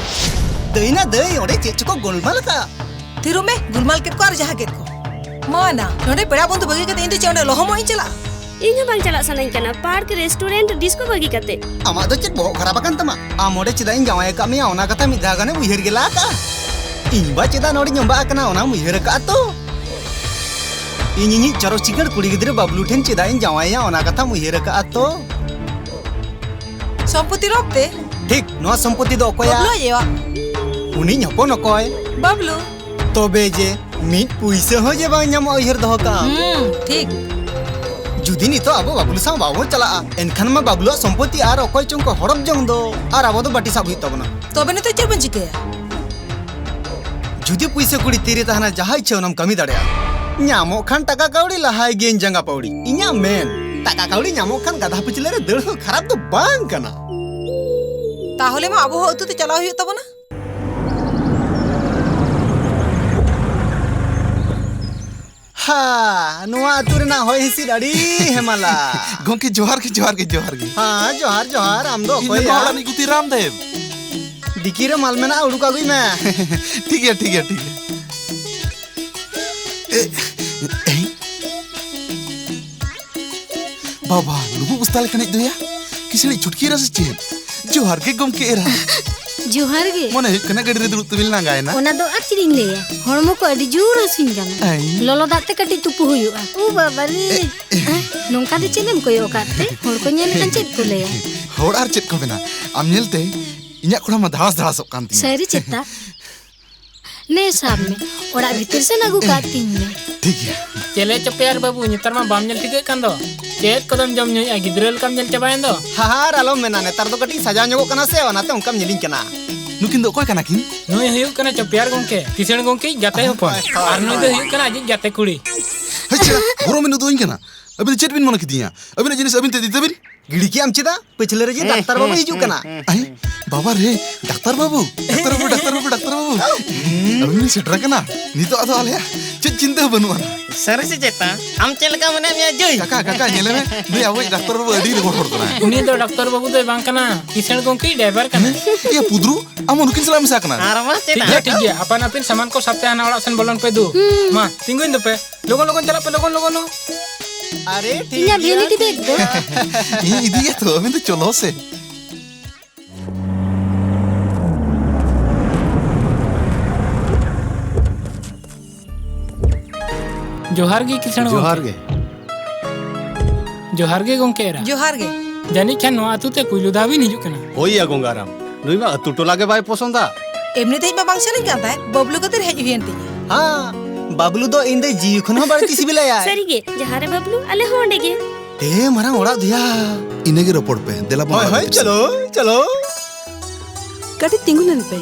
ᱫᱟᱹᱭ ᱱᱟ ᱫᱟᱹᱭ, ᱚᱸᱰᱮ ᱪᱮᱫ ᱪᱚᱠᱚ ᱜᱳᱞᱢᱟᱞ ᱟᱠᱟᱫ᱾ ᱛᱷᱤᱨᱚᱜ ᱢᱮ, ᱜᱳᱞᱢᱟᱞ ᱠᱮᱫ ᱠᱚ ᱟᱨ ᱡᱟᱦᱟᱸ ᱠᱮᱫ ᱠᱚ᱾ ᱢᱟ ᱱᱟ, ᱱᱚᱸᱰᱮ ᱯᱮᱲᱟ ᱵᱚᱱᱫᱷᱩ ᱵᱟᱹᱜᱤ ᱠᱟᱛᱮ ᱤᱧ ᱫᱚ ᱪᱮᱫ ᱚᱸᱰᱮ ᱞᱚᱦᱚᱢᱚᱜ ᱤᱧ ᱪᱟᱞᱟᱜᱼᱟ? ᱤᱧ ᱦᱚᱸ ᱵᱟᱝ ᱪᱟᱞᱟᱜ ᱥᱟᱱᱟᱧ ᱠᱟᱱᱟ, ᱯᱟᱨᱠ, ᱨᱮᱥᱴᱩᱨᱮᱱᱴ, ᱰᱤᱥᱠᱳ ᱵᱟᱹᱜᱤ ᱠᱟᱛᱮ᱾ ᱟᱢᱟᱜ ᱫᱚ ᱪᱮᱫ ᱵᱚᱦᱚᱜ ᱠᱷᱟᱨᱟᱯ ᱟᱠᱟᱱ ᱛᱟᱢᱟ? ᱟᱢ ᱚᱸᱰᱮ ᱪᱮᱫᱟᱜ ᱤᱧ ᱡᱟᱶᱟᱭ ᱟᱠᱟᱫ ᱢᱮᱭᱟ, ᱚᱱᱟ ᱠᱟᱛᱷᱟ ᱢᱤᱫ ᱫᱷᱟᱣ ᱜᱟᱱᱮᱢ ᱩᱭᱦᱟᱹᱨ ᱜᱮᱞᱟ ᱟᱠᱟᱜᱼᱟ? ᱤᱧ ᱵᱟ ᱪᱮᱫᱟᱜ ᱱᱚᱰᱮᱧ ᱚᱸᱵᱟᱜ ᱟᱠᱟᱱᱟ, ᱚᱱᱟᱢ ᱩᱭᱦᱟᱹᱨ ᱟᱠᱟᱫᱼᱟ ᱛᱚ? ᱤᱧ ᱤᱧᱤᱡ ᱪᱚᱨᱚᱠ ᱪᱤᱠᱟᱹᱲ ᱠᱩᱲᱤ ᱜᱤᱫᱽᱨᱟᱹ ᱵᱟᱵᱞᱩ ᱴᱷᱮᱱ ᱪᱮᱫᱟᱜ ᱤᱧ ᱡᱟᱶᱟᱭᱮᱭᱟ, ᱚᱱᱟ ᱠᱟᱛᱷᱟᱢ ᱩᱭᱦᱟᱹᱨ ᱟᱠᱟᱫᱼᱟ ᱛᱚ? ᱥᱚᱢᱯᱚᱛᱤ ᱨᱚᱵ ᱛᱮ? ᱴᱷᱤᱠ, ᱱᱚᱣᱟ ᱥᱚᱢᱯᱚᱛᱤ ᱫᱚ ᱚᱠᱚᱭᱟᱜ? ᱵᱟᱵᱞᱩ ᱟᱡ ᱟᱭᱳᱣᱟᱜ᱾ ᱩᱱᱤᱧ ᱦᱚᱯᱚᱱ ᱚᱠᱚᱭ? ᱵᱟᱵᱞᱩ᱾ ᱛᱚᱵᱮ ᱡᱮ ᱢᱤᱫ ᱯᱩᱭᱥᱟᱹ ᱦᱚᱸ ᱡᱮ ᱵᱟᱝ ᱧᱟᱢᱚᱜᱼᱟ, ᱩᱭᱦᱟᱹᱨ ᱫᱚᱦᱚ ᱠᱟᱜ ᱟᱢ᱾ ᱦᱩᱸ, ᱴᱷᱤᱠ᱾ ᱡᱩᱫᱤ ᱱᱤᱛᱚᱜ ᱟᱵᱚ ᱵᱟᱵᱞᱩ ᱥᱟᱶ ᱵᱟᱵᱚᱱ ᱪᱟᱞᱟᱜᱼᱟ, ᱮᱱᱠᱷᱟᱱ ᱢᱟ ᱵᱟᱵᱞᱩᱣᱟᱜ ᱥᱚᱢᱯᱚᱛᱤ ᱟᱨ ᱚᱠᱚᱭ ᱪᱚᱝ ᱠᱚ ᱦᱚᱲᱚᱯ ᱡᱚᱝ ᱫᱚ, ᱟᱨ ᱟᱵᱚ ᱫᱚ ᱵᱟᱹᱴᱤ ᱥᱟᱵ ᱦᱩᱭᱩᱜ ᱛᱟᱵᱚᱱᱟ᱾ ᱛᱚᱵᱮ ᱱᱤᱛᱚᱜ ᱪᱮᱫ ᱵᱚᱱ ᱪᱤᱠᱟᱹᱭᱟ? ᱡᱩᱫᱤ ᱯᱩᱭᱥᱟᱹ ᱠᱩᱲᱤ ᱛᱤᱨᱮ ᱛᱟᱦᱮᱱᱟ, ᱡᱟᱦᱟᱸ ᱤᱪᱪᱷᱟᱹ ᱚᱱᱟᱢ ᱠᱟᱹᱢᱤ ᱫᱟᱲᱮᱭᱟᱜᱼᱟ᱾ ᱧᱟᱢᱚᱜ ᱠᱷᱟᱱ ᱴᱟᱠᱟ ᱠᱟᱹᱣᱰᱤ, ᱞᱟᱦᱟᱭ ᱜᱤᱭᱟᱹᱧ ᱡᱟᱸᱜᱟ ᱯᱟᱹᱣᱲᱤ᱾ ᱤᱧᱟᱹᱜ ᱢᱮᱱ, ᱴᱟᱠᱟ ᱠᱟᱹᱣᱰᱤ ᱧᱟᱢᱚᱜ ᱠᱷᱟᱱ ᱜᱟᱫᱷᱟ ᱯᱟᱹᱪᱷᱞᱟᱹ ᱨᱮ ᱫᱟᱹᱲ ᱦᱚᱸ ᱠᱷᱟᱨᱟᱯ ᱫᱚ ᱵᱟᱝ ᱠᱟᱱᱟ᱾ ᱛᱟᱦᱚᱞᱮ ᱢᱟ ᱟᱵᱚ ᱦᱚᱸ ᱟᱹᱛᱩ ᱛᱮ ᱪᱟᱞᱟᱣ ᱦᱩᱭᱩᱜ ᱛᱟᱵᱚᱱᱟ᱾ ᱦᱟ, ᱱᱚᱣᱟ ᱟᱹᱛᱩ ᱨᱮᱱᱟᱜ ᱦᱚᱭ ᱦᱤᱸᱥᱤᱫ ᱟᱹᱰᱤ ᱦᱮᱢᱟᱞᱟ᱾ ᱜᱚᱢᱠᱮ, ᱡᱚᱦᱟᱨ ᱜᱮ, ᱡᱚᱦᱟᱨ ᱜᱮ, ᱡᱚᱦᱟᱨ ᱜᱮ᱾ ᱦᱮᱸ, ᱡᱚᱦᱟᱨ, ᱡᱚᱦᱟᱨ᱾ ᱟᱢ ᱫᱚ ᱤᱧ ᱫᱚ ᱚᱠᱚᱭᱭᱟ? ᱱᱚᱣᱟ ᱚᱲᱟᱜ ᱨᱤᱧ ᱜᱩᱛᱤ ᱨᱟᱢᱫᱮᱵ᱾ ᱰᱤᱠᱤ ᱨᱮ ᱢᱟᱞ ᱢᱮᱱᱟᱜᱼᱟ, ᱩᱰᱩᱠ ᱟᱹᱜᱩᱭ ᱢᱮ᱾ ᱴᱷᱤᱠ ᱜᱮᱭᱟ, ᱴᱷᱤᱠ ᱜᱮᱭᱟ, ᱴᱷᱤᱠ ᱜᱮᱭᱟ᱾ ᱮ, ᱮ, ᱵᱟᱵᱟ, ᱞᱩᱵᱩᱜ ᱵᱚᱥᱛᱟ ᱞᱮᱠᱟᱱᱤᱡ ᱫᱚᱭᱟ᱾ ᱠᱤᱥᱟᱹᱬᱤᱡ ᱪᱷᱩᱴᱠᱤ ᱮᱨᱟ ᱥᱮ ᱪᱮᱫ? ᱡᱚᱦᱟᱨ ᱜᱮ ᱜᱚᱢᱠᱮ ᱮᱨᱟ᱾ ᱡᱚᱦᱟᱨ ᱜᱮ᱾ ᱢᱚᱱᱮ ᱦᱩᱭᱩᱜ ᱠᱟᱱᱟ ᱜᱟᱹᱰᱤ ᱨᱮ ᱫᱩᱲᱩᱵ ᱛᱮᱵᱤᱱ ᱞᱟᱸᱜᱟᱭᱮᱱᱟ᱾ ᱚᱱᱟ ᱫᱚ ᱟᱨ ᱪᱮᱫ ᱤᱧ ᱞᱟᱹᱭᱟ, ᱦᱚᱲᱢᱚ ᱠᱚ ᱟᱹᱰᱤ ᱡᱳᱨ ᱦᱟᱹᱥᱩᱧ ᱠᱟᱱᱟ᱾ ᱟᱭ᱾ ᱞᱚᱞᱚ ᱫᱟᱜ ᱛᱮ ᱠᱟᱹᱴᱤᱡ ᱛᱩᱯᱩ ᱦᱩᱭᱩᱜᱼᱟ᱾ ᱳ ᱵᱟᱵᱟ ᱨᱮ᱾ ᱮ, ᱮ᱾ ᱦᱮᱸ? ᱱᱚᱝᱠᱟ ᱫᱚ ᱪᱮᱫ ᱮᱢ ᱠᱚᱭᱚᱜ ᱟᱠᱟᱫ ᱛᱮ? ᱦᱚᱲ ᱠᱚ ᱧᱮᱞ ᱞᱮᱠᱷᱟᱱ ᱪᱮᱫ ᱠᱚ ᱞᱟᱹᱭᱟ? ᱦᱚᱲ ᱟᱨ ᱪᱮᱫ ᱠᱚ ᱢᱮᱱᱟ? ᱟᱢ ᱧᱮᱞᱛᱮ ᱤᱧᱟᱹᱜ ᱠᱚᱲᱟ ᱢᱟ ᱫᱷᱟᱲᱟᱥ ᱫᱷᱟᱲᱟᱥᱚᱜ ᱠᱟᱱ ᱛᱤᱧᱟ᱾ ᱥᱟᱹᱨᱤ ᱪᱮᱛᱟ? ᱱᱮ ᱥᱟᱵ ᱢᱮ, ᱚᱲᱟᱜ ᱵᱷᱤᱛᱤᱨ ᱥᱮᱱ ᱟᱹᱜᱩ ᱠᱟᱜ ᱛᱤᱧ ᱢᱮ᱾ ᱴᱷᱤᱠ ᱜᱮᱭᱟ᱾ ᱪᱮᱞᱮ ᱪᱚᱯᱮ ᱭᱟᱨ ᱵᱟᱹᱵᱩ, ᱱᱮᱛᱟᱨ ᱢᱟ ᱵᱟᱢ ᱧᱮᱞ ᱴᱷᱤᱠᱟᱹᱜ ᱠᱟᱱ ᱫᱚ᱾ ᱪᱮᱫ ᱠᱚᱫᱚᱢ ᱡᱚᱢ ᱧᱩᱭᱮᱫᱼᱟ, ᱜᱤᱫᱽᱨᱟᱹ ᱞᱮᱠᱟᱢ ᱧᱮᱞ ᱪᱟᱵᱟᱭᱮᱱ ᱫᱚ᱾ ᱦᱟᱦᱟᱨ ᱟᱞᱚᱢ ᱢᱮᱱᱟ, ᱱᱮᱛᱟᱨ ᱫᱚ ᱠᱟᱹᱴᱤᱡ ᱥᱟᱡᱟᱣ ᱧᱚᱜᱚᱜ ᱠᱟᱱᱟ ᱥᱮ, ᱚᱱᱟᱛᱮ ᱚᱱᱠᱟᱢ ᱧᱮᱞᱤᱧ ᱠᱟᱱᱟ᱾ ᱱᱩᱠᱤᱱ ᱫᱚ ᱚᱠᱚᱭ ᱠᱟᱱᱟ ᱠᱤᱱ? ᱱᱩᱭ ᱦᱩᱭᱩᱜ ᱠᱟᱱᱟ ᱪᱚᱯᱮᱭᱟᱨ ᱜᱚᱢᱠᱮ, ᱠᱤᱥᱟᱹᱬ ᱜᱚᱢᱠᱮ ᱜᱟᱛᱮ ᱦᱚᱯᱚᱱ᱾ ᱦᱳᱭ, ᱟᱨ ᱱᱩᱭ ᱫᱚ ᱦᱳᱭ᱾ ᱦᱩᱭᱩᱜ ᱠᱟᱱᱟ ᱟᱡᱤᱡ ᱜᱟᱛᱮ ᱠᱩᱲᱤ᱾ ᱦᱟᱹᱪᱪᱷᱟ, ᱵᱚᱨᱚᱢ ᱵᱤᱱ ᱩᱫᱩᱜ ᱟᱹᱧ ᱠᱟᱱᱟ? ᱟᱹᱵᱤᱱ ᱫᱚ ᱪᱮᱫ ᱵᱤᱱ ᱢᱚᱱᱮ ᱠᱤᱫᱤᱧᱟ? ᱟᱹᱵᱤᱱᱟᱜ ᱡᱤᱱᱤᱥ ᱟᱹᱵᱤᱱ ᱛᱮ ᱤᱫᱤ ᱛᱟᱹᱵᱤᱱ᱾ ᱜᱤᱲᱤ ᱠᱮᱜ ᱟᱢ ᱪᱮᱫᱟᱜ? ᱯᱟᱹᱪᱷᱞᱟᱹ ᱨᱮ ᱡᱮ ᱦᱮᱸ, ᱰᱟᱠᱛᱟᱨ ᱵᱟᱹᱵᱩᱭ ᱦᱮᱸ, ᱦᱤᱡᱩᱜ ᱦᱮᱸ, ᱠᱟᱱᱟ᱾ ᱦᱮᱸ᱾ ᱟᱭ, ᱵᱟᱵᱟ ᱨᱮ, ᱰᱟᱠᱛᱟᱨ ᱵᱟᱹᱵᱩ, ᱰᱟᱠᱛᱟᱨ ᱵᱟᱹᱵᱩ, ᱰᱟᱠᱛᱟᱨ ᱵᱟᱹᱵᱩ, ᱰᱟᱠᱛᱟᱨ ᱵᱟᱹᱵᱩ᱾ ᱟᱹᱵᱤᱱ ᱵᱤᱱ ᱥᱮᱴᱮᱨ ᱟᱠᱟᱱᱟ? ᱱᱤᱛᱚᱜ ᱟᱫᱚ ᱟᱞᱮᱭᱟᱜ ᱪᱮᱫ ᱪᱤᱱᱛᱟᱹ ᱦᱚᱸ ᱵᱟᱹᱱᱩᱜᱼᱟ᱾ ᱥᱟᱹᱨᱤ ᱥᱮ ᱪᱮᱛᱟ? ᱟᱢ ᱪᱮᱫ ᱞᱮᱠᱟ ᱢᱮᱱᱟᱜ ᱢᱮᱭᱟ, ᱡᱟᱹᱭ? ᱠᱟᱠᱟ, ᱠᱟᱠᱟ, ᱧᱮᱞᱮ ᱢᱮ, ᱱᱩᱭ ᱟᱵᱚᱭᱤᱡ ᱰᱟᱠᱛᱟᱨ ᱵᱟᱹᱵᱩ ᱟᱹᱰᱤ ᱨᱚᱜᱚᱲ ᱦᱚᱲ ᱠᱟᱱᱟᱭ᱾ ᱩᱱᱤ ᱫᱚ ᱰᱟᱠᱛᱟᱨ ᱵᱟᱹᱵᱩ ᱫᱚᱭ ᱵᱟᱝ ᱠᱟᱱᱟ, ᱠᱤᱥᱟᱹᱬ ᱜᱚᱢᱠᱮᱭᱤᱡ ᱰᱟᱭᱵᱟᱨ ᱠᱟᱱᱟᱭ᱾ ᱦᱮᱸ? ᱮᱭᱟ ᱯᱩᱫᱨᱩ, ᱟᱢ ᱦᱚᱸ ᱱᱩᱠᱤᱱ ᱥᱟᱞᱟᱜ ᱢᱮᱥᱟ ᱠᱟᱱᱟ? ᱟᱨ ᱢᱟ ᱴᱷᱤᱠ ᱪᱮᱫᱟᱜ? ᱜᱮᱭᱟ, ᱴᱷᱤᱠ ᱜᱮᱭᱟ, ᱟᱯᱟᱱ ᱟᱹᱯᱤᱱ ᱥᱟᱢᱟᱱ ᱠᱚ ᱥᱟᱵ ᱛᱮ ᱦᱟᱱᱟ ᱚᱲᱟᱜ ᱥᱮᱱ ᱵᱚᱞᱚᱱ ᱯᱮ ᱫᱩ᱾ ᱦᱩᱸ᱾ ᱢᱟ, ᱛᱤᱸᱜᱩᱭᱮᱱ ᱫᱚᱯᱮ, ᱞᱚᱜᱚᱱ ᱞᱚᱜᱚᱱ ᱪᱟᱞᱟᱜ ᱯᱮ, ᱞᱚᱜᱚᱱ ᱞᱚᱜᱚᱱ ᱞᱚᱜᱚᱱ᱾ ᱟᱨᱮ, ᱴᱷᱤᱠ ᱤᱧᱟᱹᱜ ᱜᱮᱭᱟ, ᱵᱷᱮᱱᱤᱴᱤ ᱴᱷᱤᱠ ᱵᱮᱜᱽ ᱫᱚ? ᱜᱮᱭᱟ᱾ ᱤᱧ ᱤᱫᱤᱭᱟ ᱛᱚ, ᱟᱹᱵᱤᱱ ᱫᱚ ᱪᱚᱞᱚ ᱥᱮ᱾ ᱡᱚᱦᱟᱨ ᱜᱮ ᱠᱤᱥᱟᱹᱬ ᱡᱚᱦᱟᱨ ᱜᱚᱢᱠᱮ᱾ ᱜᱮ᱾ ᱡᱚᱦᱟᱨ ᱜᱮ ᱜᱚᱢᱠᱮ ᱮᱨᱟ᱾ ᱡᱚᱦᱟᱨ ᱜᱮ᱾ ᱡᱟᱹᱱᱤᱡ ᱠᱷᱟᱱ ᱱᱚᱣᱟ ᱟᱹᱛᱩ ᱛᱮ ᱯᱩᱭᱞᱩ ᱫᱷᱟᱣ ᱵᱤᱱ ᱦᱤᱡᱩᱜ ᱠᱟᱱᱟ᱾ ᱦᱳᱭ ᱭᱟ ᱜᱚᱝᱜᱟᱨᱟᱢ, ᱱᱩᱭ ᱢᱟ ᱟᱹᱛᱩ ᱴᱚᱞᱟ ᱜᱮ ᱵᱟᱭ ᱯᱚᱥᱚᱸᱫᱟ᱾ ᱮᱢᱱᱤ ᱛᱮ ᱦᱮᱡ ᱢᱟ ᱵᱟᱝ ᱥᱟᱱᱟᱧ ᱠᱟᱱ ᱛᱟᱦᱮᱸᱫ, ᱵᱟᱹᱵᱞᱩ ᱠᱷᱟᱹᱛᱤᱨ ᱦᱮᱡ ᱦᱩᱭᱮᱱ ᱛᱤᱧᱟ᱾ ᱦᱟᱸ, ᱵᱟᱹᱵᱞᱩ ᱫᱚ ᱤᱧ ᱫᱚ ᱡᱤᱣᱤ ᱠᱷᱚᱱ ᱦᱚᱸ ᱵᱟᱹᱲᱛᱤ ᱥᱤᱵᱤᱞᱟᱭᱟ᱾ ᱥᱟᱹᱨᱤᱜᱮ, ᱡᱟᱦᱟᱸ ᱨᱮ ᱵᱟᱹᱵᱞᱩ, ᱟᱞᱮ ᱦᱚᱸ ᱚᱸᱰᱮ ᱜᱮ᱾ ᱮ ᱢᱟᱨᱟᱝ ᱚᱲᱟᱜ ᱫᱚᱭᱟ, ᱤᱱᱟᱹ ᱜᱮ ᱨᱚᱯᱚᱲ ᱯᱮ᱾ ᱫᱮᱞᱟ ᱵᱚᱱ ᱦᱳᱭ, ᱟᱲᱟᱜ ᱦᱳᱭ, ᱠᱟᱹᱴᱤᱡ ᱪᱚᱞᱚ, ᱥᱮᱫ᱾ ᱪᱚᱞᱚ᱾ ᱠᱟᱹᱴᱤᱡ ᱛᱤᱸᱜᱩ ᱞᱮᱱ ᱯᱮ᱾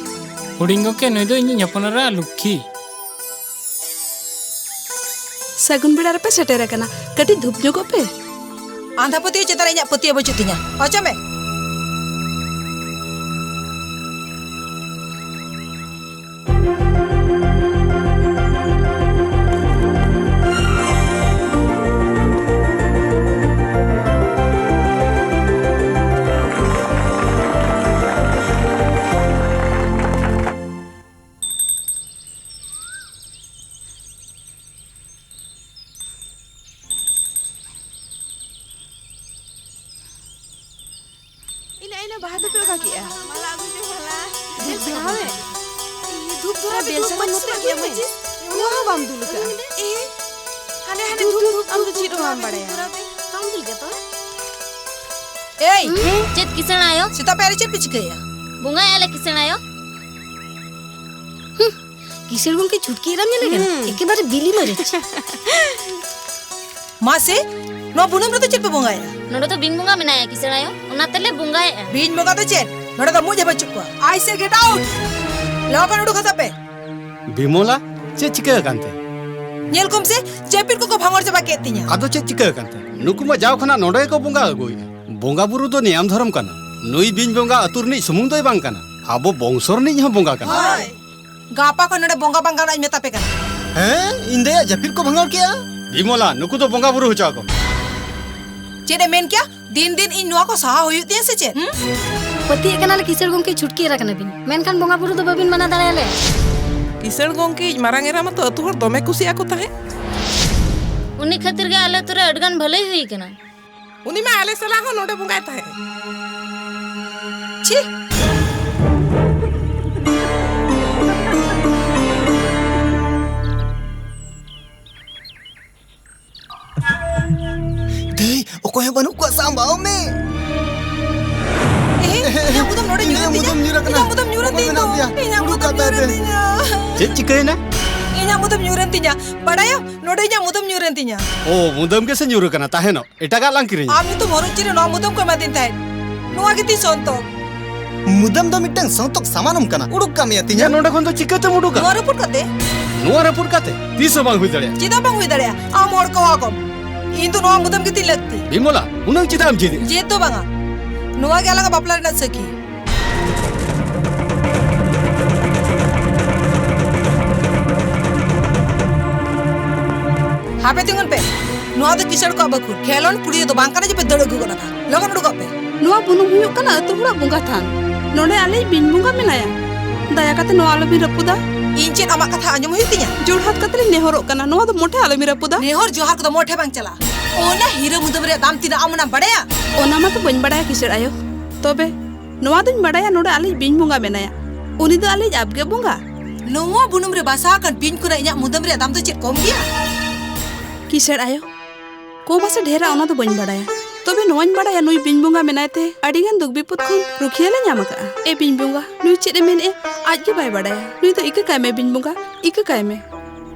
ᱦᱩᱰᱤᱧ ᱜᱚᱢᱠᱮ, ᱱᱩᱭ ᱫᱚ ᱤᱧᱤᱡ ᱦᱚᱯᱚᱱ ᱮᱨᱟ ᱞᱚᱠᱠᱷᱤ᱾ ᱥᱟᱹᱜᱩᱱ ᱵᱮᱲᱟ ᱨᱮᱯᱮ ᱥᱮᱴᱮᱨ ᱟᱠᱟᱱᱟ, ᱠᱟᱹᱴᱤᱡ ᱫᱷᱩᱯ ᱧᱚᱜᱚᱜ ᱯᱮ᱾ ᱟᱸᱫᱷᱟ ᱯᱟᱹᱛᱭᱟᱹᱣ ᱪᱮᱛᱟᱱ ᱨᱮ ᱤᱧᱟᱹᱜ ᱯᱟᱹᱛᱭᱟᱹᱣ ᱵᱟᱹᱪᱩᱜ ᱛᱤᱧᱟ, ᱚᱪᱚᱜ ᱢᱮ᱾ ᱵᱟᱦᱟ ᱫᱚᱯᱮ ᱚᱠᱟ ᱠᱮᱜᱼᱟ? ᱫᱷᱩᱯ ᱫᱷᱚᱨᱟᱣ ᱮ? ᱫᱷᱩᱯ ᱫᱷᱚᱨᱟᱣ ᱵᱮᱞ ᱥᱟᱠᱟᱢ ᱱᱚᱛᱮ ᱟᱹᱜᱩᱭ ᱢᱮ᱾ ᱱᱚᱣᱟ ᱦᱚᱸ ᱵᱟᱢ ᱫᱩᱞ ᱟᱠᱟᱜᱼᱟ᱾ ᱮ, ᱦᱟᱸᱰᱮ, ᱦᱟᱸᱰᱮ ᱫᱷᱩᱯ, ᱫᱷᱩᱯ, ᱫᱷᱩᱯ, ᱟᱢ ᱫᱚ ᱪᱮᱫ ᱦᱚᱸ ᱵᱟᱢ ᱵᱟᱲᱟᱭᱟ᱾ ᱫᱷᱩᱯ ᱫᱷᱚᱨᱟᱣ ᱛᱮ᱾ ᱵᱟᱢ ᱫᱩᱞ ᱜᱮᱭᱟ ᱛᱚ? ᱮᱭ! ᱦᱩᱸ? ᱪᱮᱫ ᱠᱤᱥᱟᱹᱬ ᱟᱭᱳ? ᱥᱮᱛᱟᱜ ᱯᱟᱭᱟᱨ ᱨᱮ ᱪᱮᱫ ᱯᱮ ᱪᱤᱠᱟᱹᱭᱟ? ᱵᱚᱸᱜᱟᱭᱮᱜᱼᱟ ᱞᱮ ᱠᱤᱥᱟᱹᱬ ᱟᱭᱳ᱾ ᱦᱩᱸ, ᱠᱤᱥᱟᱹᱬ ᱜᱚᱢᱠᱮ ᱪᱷᱩᱴᱠᱤ ᱮᱨᱟᱢ ᱧᱮᱞᱮ ᱠᱟᱱᱟ? ᱦᱩᱸ᱾ ᱮᱠᱮᱵᱟᱨᱮ ᱵᱤᱞᱤ ᱢᱟᱹᱨᱤᱪ᱾ ᱢᱟᱥᱮ, ᱱᱚᱣᱟ ᱵᱩᱱᱩᱢ ᱨᱮᱫᱚ ᱪᱮᱫ ᱯᱮ ᱵᱚᱸᱜᱟᱭᱟ? ᱱᱚᱰᱮ ᱫᱚ ᱵᱤᱧ ᱵᱚᱸᱜᱟ ᱢᱮᱱᱟᱭᱟ ᱠᱤᱥᱟᱹᱬ ᱟᱭᱳ, ᱚᱱᱟ ᱛᱮᱞᱮ ᱵᱚᱸᱜᱟᱭᱮᱜᱼᱟ᱾ ᱵᱤᱧ ᱵᱚᱸᱜᱟ ᱫᱚ ᱪᱮᱫ? ᱱᱚᱰᱮ ᱫᱚ ᱢᱩᱡ ᱦᱚᱸ ᱵᱟᱹᱪᱩᱜ ᱠᱚᱣᱟ᱾ I say get out! ᱞᱚᱜᱚᱱ ᱩᱰᱩᱠ ᱦᱚᱫᱚᱜ ᱯᱮ᱾ ᱵᱤᱢᱚᱞᱟ, ᱪᱮᱫ ᱪᱤᱠᱟᱹ ᱟᱠᱟᱱ ᱛᱮ? ᱧᱮᱞ ᱠᱚᱢ ᱥᱮ, ᱡᱟᱹᱯᱤᱫ ᱠᱚᱠᱚ ᱵᱷᱟᱸᱜᱚᱲ ᱪᱟᱵᱟ ᱠᱮᱫ ᱛᱤᱧᱟ᱾ ᱟᱫᱚ ᱪᱮᱫ ᱪᱤᱠᱟᱹ ᱟᱠᱟᱱ ᱛᱮ? ᱱᱩᱠᱩ ᱢᱟ ᱡᱟᱣ ᱠᱷᱚᱱᱟᱜ ᱱᱚᱰᱮ ᱜᱮᱠᱚ ᱵᱚᱸᱜᱟ ᱟᱹᱜᱩᱭᱮᱫᱼᱟ᱾ ᱵᱚᱸᱜᱟ ᱵᱩᱨᱩ ᱫᱚ ᱱᱤᱭᱟᱢ ᱫᱷᱚᱨᱚᱢ ᱠᱟᱱᱟ᱾ ᱱᱩᱭ ᱵᱤᱧ ᱵᱚᱸᱜᱟ ᱟᱹᱛᱩ ᱨᱤᱱᱤᱡ ᱥᱩᱢᱩᱝ ᱫᱚᱭ ᱵᱟᱝ ᱠᱟᱱᱟ, ᱟᱵᱚ ᱵᱚᱝᱥᱚ ᱨᱤᱱᱤᱡ ᱦᱚᱸ ᱵᱚᱸᱜᱟ ᱠᱟᱱᱟ᱾ ᱦᱳᱭ᱾ ᱜᱟᱯᱟ ᱠᱷᱚᱱ ᱱᱚᱰᱮ ᱵᱚᱸᱜᱟ ᱵᱟᱝ ᱜᱟᱱᱚᱜ ᱤᱧ ᱢᱮᱛᱟ ᱯᱮ ᱠᱟᱱᱟ᱾ ᱦᱮᱸ, ᱤᱧ ᱫᱟᱭᱟ ᱡᱟᱹᱯᱤᱫ ᱠᱚ ᱵᱷᱟᱸᱜᱟᱲ ᱠᱮᱜᱼᱟ᱾ ᱵᱤᱢᱚᱞᱟ, ᱱᱩᱠᱩ ᱫᱚ ᱵᱚᱸᱜᱟ ᱵᱩᱨᱩ ᱦᱚᱪᱚ ᱟᱠᱚ ᱢᱮ᱾ ᱪᱮᱫ ᱮ ᱢᱮᱱ ᱠᱮᱜᱼᱟ? ᱫᱤᱱ ᱫᱤᱱ ᱤᱧ ᱱᱚᱣᱟ ᱠᱚ ᱥᱟᱦᱟ ᱦᱩᱭᱩᱜ ᱛᱤᱧᱟ ᱥᱮ ᱪᱮᱫ? ᱦᱩᱸ? ᱯᱟᱹᱛᱭᱟᱹᱜ ᱠᱟᱱᱟᱞᱮ ᱠᱤᱥᱟᱹᱬ ᱜᱚᱢᱠᱮ ᱪᱷᱩᱴᱠᱤ ᱮᱨᱟ ᱠᱟᱱᱟ ᱵᱤᱱ, ᱢᱮᱱᱠᱷᱟᱱ ᱵᱚᱸᱜᱟ ᱵᱩᱨᱩ ᱫᱚ ᱵᱟᱹᱵᱤᱱ ᱢᱟᱱᱟ ᱫᱟᱲᱮᱭᱟᱞᱮ᱾ ᱠᱤᱥᱟᱹᱬ ᱜᱚᱢᱠᱮ ᱤᱡ ᱢᱟᱨᱟᱝ ᱮᱨᱟ ᱢᱟᱛᱚ ᱟᱹᱛᱩ ᱦᱚᱲ ᱫᱚᱢᱮ ᱠᱩᱥᱤᱜ ᱟᱠᱚ ᱛᱟᱦᱮᱸᱫ᱾ ᱩᱱᱤ ᱠᱷᱟᱹᱛᱤᱨ ᱜᱮ ᱟᱞᱮ ᱟᱹᱛᱩ ᱨᱮ ᱟᱹᱰᱤᱜᱟᱱ ᱵᱷᱟᱹᱞᱟᱹᱭ ᱦᱩᱭ ᱟᱠᱟᱱᱟ᱾ ᱩᱱᱤ ᱢᱟ ᱟᱞᱮ ᱥᱟᱞᱟᱜ ᱦᱚᱸ ᱱᱚᱰᱮ ᱵᱚᱸᱜᱟᱭ ᱛᱟᱦᱮᱸᱫ᱾ ᱪᱷᱤ! ᱫᱟᱹᱭ, ᱚᱠᱚᱭ ᱦᱚᱸ ᱵᱟᱹᱱᱩᱜ ᱠᱚᱣᱟ, ᱥᱟᱢᱵᱟᱣ ᱢᱮ᱾ ᱮ, ᱤᱧᱟᱹᱜ ᱢᱩᱫᱟᱹᱢ ᱱᱚᱰᱮ ᱧᱩᱨᱮᱱ ᱛᱤᱧᱟ᱾ ᱤᱧᱟᱹᱜ ᱢᱩᱫᱟᱹᱢ ᱧᱩᱨᱮᱱ ᱛᱤᱧᱟ᱾ ᱤᱧᱟᱹᱜ ᱢᱩᱫᱟᱹᱢ ᱧᱩᱨᱮᱱ ᱛᱤᱧᱟ᱾ ᱪᱮᱫ ᱪᱤᱠᱟᱹᱭᱮᱱᱟ? ᱤᱧᱟᱹᱜ ᱢᱩᱫᱟᱹᱢ ᱧᱩᱨᱮᱱ ᱛᱤᱧᱟ᱾ ᱵᱟᱲᱟᱭᱟᱢ, ᱱᱚᱰᱮ ᱤᱧᱟᱹᱜ ᱢᱩᱫᱟᱹᱢ ᱧᱩᱨᱮᱱ ᱛᱤᱧᱟ᱾ ᱳ, ᱢᱩᱫᱟᱹᱢ ᱜᱮᱥᱮ ᱧᱩᱨ ᱟᱠᱟᱱᱟ, ᱛᱟᱦᱮᱱᱚᱜ᱾ ᱮᱴᱟᱜᱟᱜ ᱞᱟᱝ ᱠᱤᱨᱤᱧᱟ᱾ ᱟᱢ ᱧᱩᱛᱩᱢ ᱦᱚᱨᱚᱜ ᱪᱤᱱ ᱨᱮ ᱱᱚᱣᱟ ᱢᱩᱫᱟᱹᱢ ᱠᱚ ᱮᱢᱟᱫᱤᱧ ᱛᱟᱦᱮᱸᱫ᱾ ᱱᱚᱣᱟ ᱜᱮ ᱛᱤᱧ ᱥᱚᱱᱛᱚᱠ᱾ ᱢᱩᱫᱟᱹᱢ ᱫᱚ ᱢᱤᱫᱴᱟᱝ ᱥᱚᱱᱛᱚᱠ ᱥᱟᱢᱟᱱᱚᱢ ᱠᱟᱱᱟ᱾ ᱩᱰᱩᱠ ᱠᱟᱜ ᱢᱮᱭᱟ ᱛᱤᱧᱟ᱾ ᱱᱚᱰᱮ ᱠᱷᱚᱱ ᱫᱚ ᱪᱤᱠᱟᱹᱛᱮᱢ ᱩᱰᱩᱠᱟ? ᱱᱚᱣᱟ ᱨᱟᱹᱯᱩᱫ ᱠᱟᱛᱮ? ᱱᱚᱣᱟ ᱨᱟᱹᱯᱩᱫ ᱠᱟᱛᱮ? ᱛᱤᱥ ᱦᱚᱸ ᱵᱟᱝ ᱦᱩᱭ ᱫᱟᱲᱮᱭᱟᱜᱼᱟ᱾ ᱪᱮᱫᱟᱜ ᱵᱟᱝ ᱦᱩᱭ ᱫᱟᱲᱮᱭᱟᱜᱼᱟ? ᱟᱢ ᱦᱚᱲ ᱠᱚᱣᱟ ᱠᱚᱢ᱾ ᱤᱧ ᱫᱚ ᱱᱚᱣᱟ ᱢᱩᱫᱟᱹᱢ ᱜᱮ ᱛᱤᱧ ᱞᱟᱹᱠᱛᱤ᱾ ᱵᱤᱢᱚᱞᱟ, ᱩᱱᱟᱹᱜ ᱪᱮᱫᱟᱜ ᱮᱢ ᱡᱮᱫᱮᱜᱼᱟ? ᱡᱮᱫ ᱫᱚ ᱵᱟᱝᱟ᱾ ᱱᱚᱣᱟ ᱜᱮ ᱟᱞᱟᱝᱟᱜ ᱵᱟᱯᱞᱟ ᱨᱮᱱᱟᱜ ᱥᱟᱹᱠᱷᱤ᱾ ᱦᱟᱯᱮ ᱛᱤᱸᱜᱩᱱ ᱯᱮ᱾ ᱱᱚᱣᱟ ᱫᱚ ᱠᱤᱥᱟᱹᱬ ᱠᱚᱣᱟᱜ ᱵᱟᱹᱠᱷᱩᱲ᱾ ᱠᱷᱮᱞᱳᱱ ᱠᱩᱲᱤ ᱫᱚ ᱵᱟᱝ ᱠᱟᱱᱟ ᱡᱮ ᱯᱮ ᱫᱟᱹᱲ ᱟᱹᱜᱩ ᱜᱚᱫ ᱟᱠᱟᱱ᱾ ᱞᱚᱜᱚᱱ ᱩᱰᱩᱠᱚᱜ ᱯᱮ᱾ ᱱᱚᱣᱟ ᱵᱩᱱᱩᱢ ᱦᱩᱭᱩᱜ ᱠᱟᱱᱟ ᱟᱹᱛᱩ ᱦᱚᱲᱟᱜ ᱵᱚᱸᱜᱟ ᱛᱷᱟᱱ᱾ ᱱᱚᱰᱮ ᱟᱞᱮᱭᱤᱡ ᱵᱤᱧ ᱵᱚᱸᱜᱟ ᱢᱮᱱᱟᱭᱟ᱾ ᱫᱟᱭᱟ ᱠᱟᱛᱮ ᱱᱚᱣᱟ ᱟᱞᱚᱵᱤᱱ ᱨᱟᱹᱯᱩᱫᱟ᱾ ᱤᱧ ᱪᱮᱫ ᱟᱢᱟᱜ ᱠᱟᱛᱷᱟ ᱟᱸᱡᱚᱢ ᱦᱩᱭᱩᱜ ᱛᱤᱧᱟ? ᱡᱳᱲ ᱦᱟᱛ ᱠᱟᱛᱮ ᱞᱤᱧ ᱱᱮᱦᱚᱨᱚᱜ ᱠᱟᱱᱟ, ᱱᱚᱣᱟ ᱫᱚ ᱢᱚᱴᱷᱮ ᱟᱞᱚᱵᱤᱱ ᱨᱟᱹᱯᱩᱫᱟ᱾ ᱱᱮᱦᱚᱨ ᱡᱚᱦᱟᱨ ᱠᱚᱫᱚ ᱢᱚᱴᱷᱮ ᱵᱟᱝ ᱪᱟᱞᱟᱜᱼᱟ᱾ ᱚᱱᱟ ᱦᱤᱨᱟᱹ ᱢᱩᱫᱟᱹᱢ ᱨᱮᱭᱟᱜ ᱫᱟᱢ ᱛᱤᱱᱟᱹᱜ ᱟᱢ ᱚᱱᱟᱢ ᱵᱟᱲᱟᱭᱟ? ᱚᱱᱟ ᱢᱟᱛᱚ ᱵᱟᱹᱧ ᱵᱟᱲᱟᱭᱟ ᱠᱤᱥᱟᱹᱬ ᱟᱭᱳ᱾ ᱛᱚᱵᱮ, ᱱᱚᱣᱟ ᱫᱚᱧ ᱵᱟᱰᱟᱭᱟ, ᱱᱚᱰᱮ ᱟᱞᱮᱭᱤᱡ ᱵᱤᱧ ᱵᱚᱸᱜᱟ ᱢᱮᱱᱟᱭᱟ᱾ ᱩᱱᱤ ᱫᱚ ᱟᱞᱮᱭᱤᱡ ᱟᱵᱜᱮ ᱵᱚᱸᱜᱟ᱾ ᱱᱚᱣᱟ ᱵᱩᱱᱩᱢ ᱨᱮ ᱵᱟᱥᱟ ᱟᱠᱟᱱ ᱵᱤᱧ ᱠᱷᱚᱱᱟᱜ ᱤᱧᱟᱜ ᱢᱩᱫᱟᱹᱢ ᱨᱮᱭᱟᱜ ᱫᱟᱢ ᱫᱚ ᱪᱮᱫ ᱠᱚᱢ ᱜᱮᱭᱟ? ᱠᱤᱥᱟᱹᱬ ᱟᱭᱳ, ᱠᱚᱢᱟ ᱥᱮ ᱰᱷᱮᱨᱟ, ᱚᱱᱟ ᱫᱚ ᱵᱟᱹᱧ ᱵᱟᱰᱟᱭᱟ᱾ ᱛᱚᱵᱮ ᱱᱚᱣᱟᱧ ᱵᱟᱰᱟᱭᱟ, ᱱᱩᱭ ᱵᱤᱧ ᱵᱚᱸᱜᱟ ᱢᱮᱱᱟᱭ ᱛᱮ ᱟᱹᱰᱤ ᱜᱟᱱ ᱫᱩᱠ ᱵᱤᱯᱚᱫ ᱠᱷᱚᱱ ᱨᱩᱠᱷᱤᱭᱟᱹ ᱞᱮ ᱧᱟᱢ ᱟᱠᱟᱫᱼᱟ᱾ ᱮ ᱵᱤᱧ ᱵᱚᱸᱜᱟ, ᱱᱩᱭ ᱪᱮᱫ ᱮ ᱢᱮᱱᱮᱫᱼᱟ? ᱟᱡ ᱜᱮ ᱵᱟᱭ ᱵᱟᱰᱟᱭᱟ᱾ ᱱᱩᱭ ᱫᱚ ᱤᱠᱟᱹ ᱠᱟᱭ ᱢᱮ ᱵᱤᱧ ᱵᱚᱸᱜᱟ, ᱤᱠᱟᱹ ᱠᱟᱭ ᱢᱮ᱾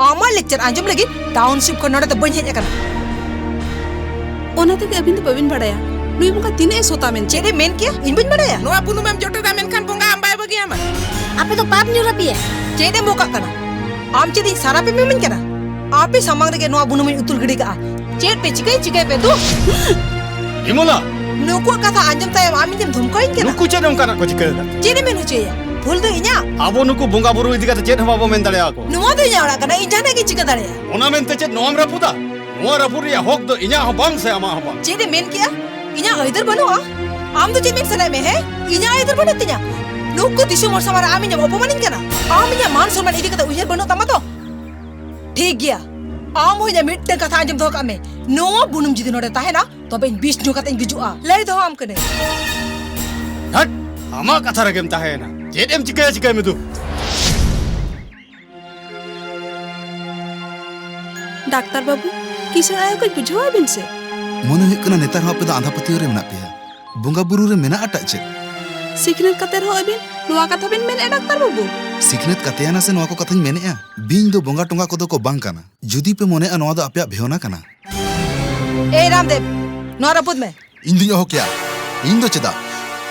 ᱟᱢᱟᱜ lecture ᱟᱸᱡᱚᱢ ᱞᱟᱹᱜᱤᱫ township ᱠᱷᱚᱱ ᱱᱚᱰᱮ ᱫᱚ ᱵᱟᱹᱧ ᱦᱮᱡ ᱟᱠᱟᱱᱟ᱾ ᱚᱱᱟ ᱛᱮᱜᱮ ᱟᱹᱵᱤᱱ ᱫᱚ ᱵᱟᱹᱵᱤᱱ ᱵᱟᱰᱟᱭᱟ ᱱᱩᱭ ᱵᱚᱸᱜᱟ ᱛᱤᱱᱟᱹᱜ ᱮ ᱥᱚᱛᱟ ᱢᱮᱱᱛᱮ᱾ ᱪᱮᱫ ᱮ ᱢᱮᱱ ᱠᱮᱭᱟ? ᱤᱧ ᱵᱟᱹᱧ ᱵᱟᱰᱟᱭᱟ᱾ ᱱᱚᱣᱟ ᱵᱩᱱᱩᱢᱮᱢ ᱡᱚᱴᱮᱫᱟ, ᱢᱮᱱᱠᱷᱟᱱ ᱵᱚᱸᱜᱟ ᱟᱢ ᱵᱟᱭ ᱵᱟᱹᱜᱤᱭᱟᱢᱟ᱾ ᱟᱯᱮ ᱫᱚ ᱯᱟᱯ ᱧᱩᱨ ᱟᱯᱮᱭᱟ᱾ ᱪᱮᱫ ᱮᱢ ᱵᱚᱠᱟᱜ ᱠᱟᱱᱟ? ᱟᱢ ᱪᱮᱫ ᱤᱧ ᱥᱟᱨᱟᱯ ᱮᱢ ᱤᱢᱟᱹᱧ ᱠᱟᱱᱟ? ᱟᱯᱮ ᱥᱟᱢᱟᱝ ᱨᱮᱜᱮ ᱱᱚᱣᱟ ᱵᱩᱱᱩᱢᱤᱧ ᱩᱛᱩᱞ ᱜᱤᱰᱤ ᱠᱟᱜᱼᱟ᱾ ᱪᱮᱫ ᱯᱮ ᱪᱤᱠᱟᱹᱭ, ᱪᱤᱠᱟᱹᱭ ᱯᱮ ᱫᱩ᱾ ᱵᱤᱢᱚᱞᱟ! ᱱᱩᱠᱩᱣᱟᱜ ᱠᱟᱛᱷᱟ ᱟᱸᱡᱚᱢ ᱛᱟᱭᱚᱢ ᱟᱢ ᱤᱧᱮᱢ ᱫᱷᱚᱢᱠᱟᱣᱤᱧ ᱠᱟᱱᱟ? ᱱᱩᱠᱩ ᱪᱮᱫ ᱚᱱᱠᱟᱱᱟᱜ ᱠᱚ ᱪᱤᱠᱟᱹ ᱟᱠᱟᱫ? ᱪᱮᱫ ᱮᱢ ᱢᱮᱱ ᱦᱚᱪᱚᱭᱮᱭᱟ? ᱵᱷᱩᱞ ᱫᱚ ᱤᱧᱟᱜ᱾ ᱟᱵᱚ ᱱᱩᱠᱩ ᱵᱚᱸᱜᱟ ᱵᱩᱨᱩ ᱤᱫᱤ ᱠᱟᱛᱮ ᱪᱮᱫ ᱦᱚᱸ ᱵᱟᱵᱚ ᱢᱮᱱ ᱫᱟᱲᱮᱭᱟᱠᱚ᱾ ᱱᱚᱣᱟ ᱫᱚ ᱤᱧᱟᱜ ᱚᱲᱟᱜ ᱠᱟᱱᱟ, ᱤᱧ ᱡᱟᱦᱟᱱᱟᱜ ᱜᱤᱧ ᱪᱤᱠᱟᱹ ᱫᱟᱲᱮᱭᱟᱜᱼᱟ᱾ ᱚᱱᱟ ᱢᱮᱱᱛᱮ ᱪᱮᱫ ᱱᱚᱣᱟᱢ ᱨᱟᱹᱯᱩᱫᱟ? ᱱᱚᱣᱟ ᱨᱟᱹᱯᱩᱫ ᱨᱮᱭᱟᱜ ᱦᱚᱠ ᱫᱚ ᱤᱧᱟᱜ ᱦᱚᱸ ᱵᱟᱝ ᱥᱮ ᱟᱢᱟᱜ ᱦᱚᱸ ᱵᱟᱝ᱾ ᱪᱮᱫ ᱮᱢ ᱢᱮᱱ ᱠᱮᱜᱼᱟ? ᱤᱧᱟᱜ ᱟᱹᱭᱫᱟᱹᱨ ᱵᱟᱹᱱᱩᱜᱼᱟ? ᱟᱢ ᱫᱚ ᱪᱮᱫ ᱢᱮᱱ ᱥᱟᱱᱟᱭᱮᱫ ᱢᱮ, ᱦᱮᱸ? ᱤᱧᱟᱜ ᱟᱹᱭᱫᱟᱹᱨ ᱵᱟᱹᱱᱩᱜ ᱛᱤᱧᱟ? ᱱᱩᱠᱩ ᱫᱤᱥᱚᱢ ᱦᱚᱲ ᱥᱟᱢᱟᱝ ᱨᱮ ᱟᱢ ᱤᱧᱮᱢ ᱚᱯᱚᱢᱟᱱᱤᱧ ᱠᱟᱱᱟ? ᱟᱢ ᱤᱧᱟᱜ ᱢᱟᱱ ᱥᱚᱱᱢᱟᱱ ᱤᱫᱤ ᱠᱟᱛᱮ ᱩᱭᱦᱟᱹᱨ ᱵᱟᱹᱱᱩᱜ ᱛᱟᱢᱟ ᱛᱚ? ᱴᱷᱤᱠ ᱜᱮᱭᱟ, ᱟᱢ ᱦᱚᱸ ᱤᱧᱟᱜ ᱢᱤᱫᱴᱟᱝ ᱠᱟᱛᱷᱟ ᱟᱸᱡᱚᱢ ᱫᱚᱦᱚ ᱠᱟᱜ ᱢᱮ, ᱱᱚᱣᱟ ᱵᱩᱱᱩᱢ ᱡᱩᱫᱤ ᱱᱚᱰᱮ ᱛᱟᱦᱮᱱᱟ, ᱛᱚᱵᱮ ᱤᱧ ᱵᱤᱥ ᱧᱩ ᱠᱟᱛᱮ ᱤᱧ ᱜᱩᱡᱩᱜᱼᱟ, ᱞᱟᱹᱭ ᱫᱚᱦᱚ ᱟᱢ ᱠᱟᱹᱱᱟᱹᱧ᱾ ᱦᱟᱴ! ᱟᱢᱟᱜ ᱠᱟᱛᱷᱟ ᱨᱮᱜᱮᱢ ᱛᱟᱦᱮᱸᱭᱮᱱᱟ᱾ ᱪᱮᱫ ᱮᱢ ᱪᱤᱠᱟᱹᱭᱟ, ᱪᱤᱠᱟᱹᱭ ᱢᱮ ᱫᱩ᱾ ᱰᱟᱠᱛᱟᱨ ᱵᱟᱹᱵᱩ, ᱠᱤᱥᱟᱹᱬ ᱟᱭᱳ ᱠᱟᱹᱡ ᱵᱩᱡᱷᱟᱹᱣᱟᱭ ᱵᱤᱱ ᱥᱮ᱾ ᱢᱚᱱᱮ ᱦᱩᱭᱩᱜ ᱠᱟᱱᱟ ᱱᱮᱛᱟᱨ ᱦᱚᱸ ᱟᱯᱮ ᱫᱚ ᱟᱸᱫᱷᱟ ᱯᱟᱹᱛᱭᱟᱹᱣ ᱨᱮ ᱢᱮᱱᱟᱜ ᱯᱮᱭᱟ᱾ ᱵᱚᱸᱜᱟ ᱵᱩᱨᱩ ᱨᱮ ᱢᱮᱱᱟᱜ ᱮᱴᱟᱜ ᱪᱮᱫ? ᱥᱤᱠᱷᱱᱟᱹᱛ ᱠᱟᱛᱮ ᱨᱮᱦᱚᱸ ᱟᱹᱵᱤᱱ ᱱᱚᱣᱟ ᱠᱟᱛᱷᱟ ᱵᱤᱱ ᱢᱮᱱᱮᱫᱼᱟ ᱰᱟᱠᱛᱟᱨ ᱵᱟᱹᱵᱩ? ᱥᱤᱠᱷᱱᱟᱹᱛ ᱠᱟᱛᱮᱭᱟᱱᱟ ᱥᱮ ᱱᱚᱣᱟ ᱠᱚ ᱠᱟᱛᱷᱟᱧ ᱢᱮᱱᱮᱫᱼᱟ? ᱵᱤᱧ ᱫᱚ ᱵᱚᱸᱜᱟ ᱴᱚᱸᱜᱟ ᱠᱚᱫᱚ ᱠᱚ ᱵᱟᱝ ᱠᱟᱱᱟ, ᱡᱩᱫᱤ ᱯᱮ ᱢᱚᱱᱮᱜᱼᱟ ᱱᱚᱣᱟ ᱫᱚ ᱟᱯᱮᱭᱟᱜ ᱵᱷᱮᱣᱱᱟ ᱠᱟᱱᱟ᱾ ᱮᱭ ᱨᱟᱢᱫᱮᱵ, ᱱᱚᱣᱟ ᱨᱟᱹᱯᱩᱫ ᱢᱮ᱾ ᱤᱧ ᱫᱩᱧ ᱚᱦᱚ ᱠᱮᱭᱟ᱾ ᱤᱧ ᱫᱚ ᱪᱮᱫᱟᱜ?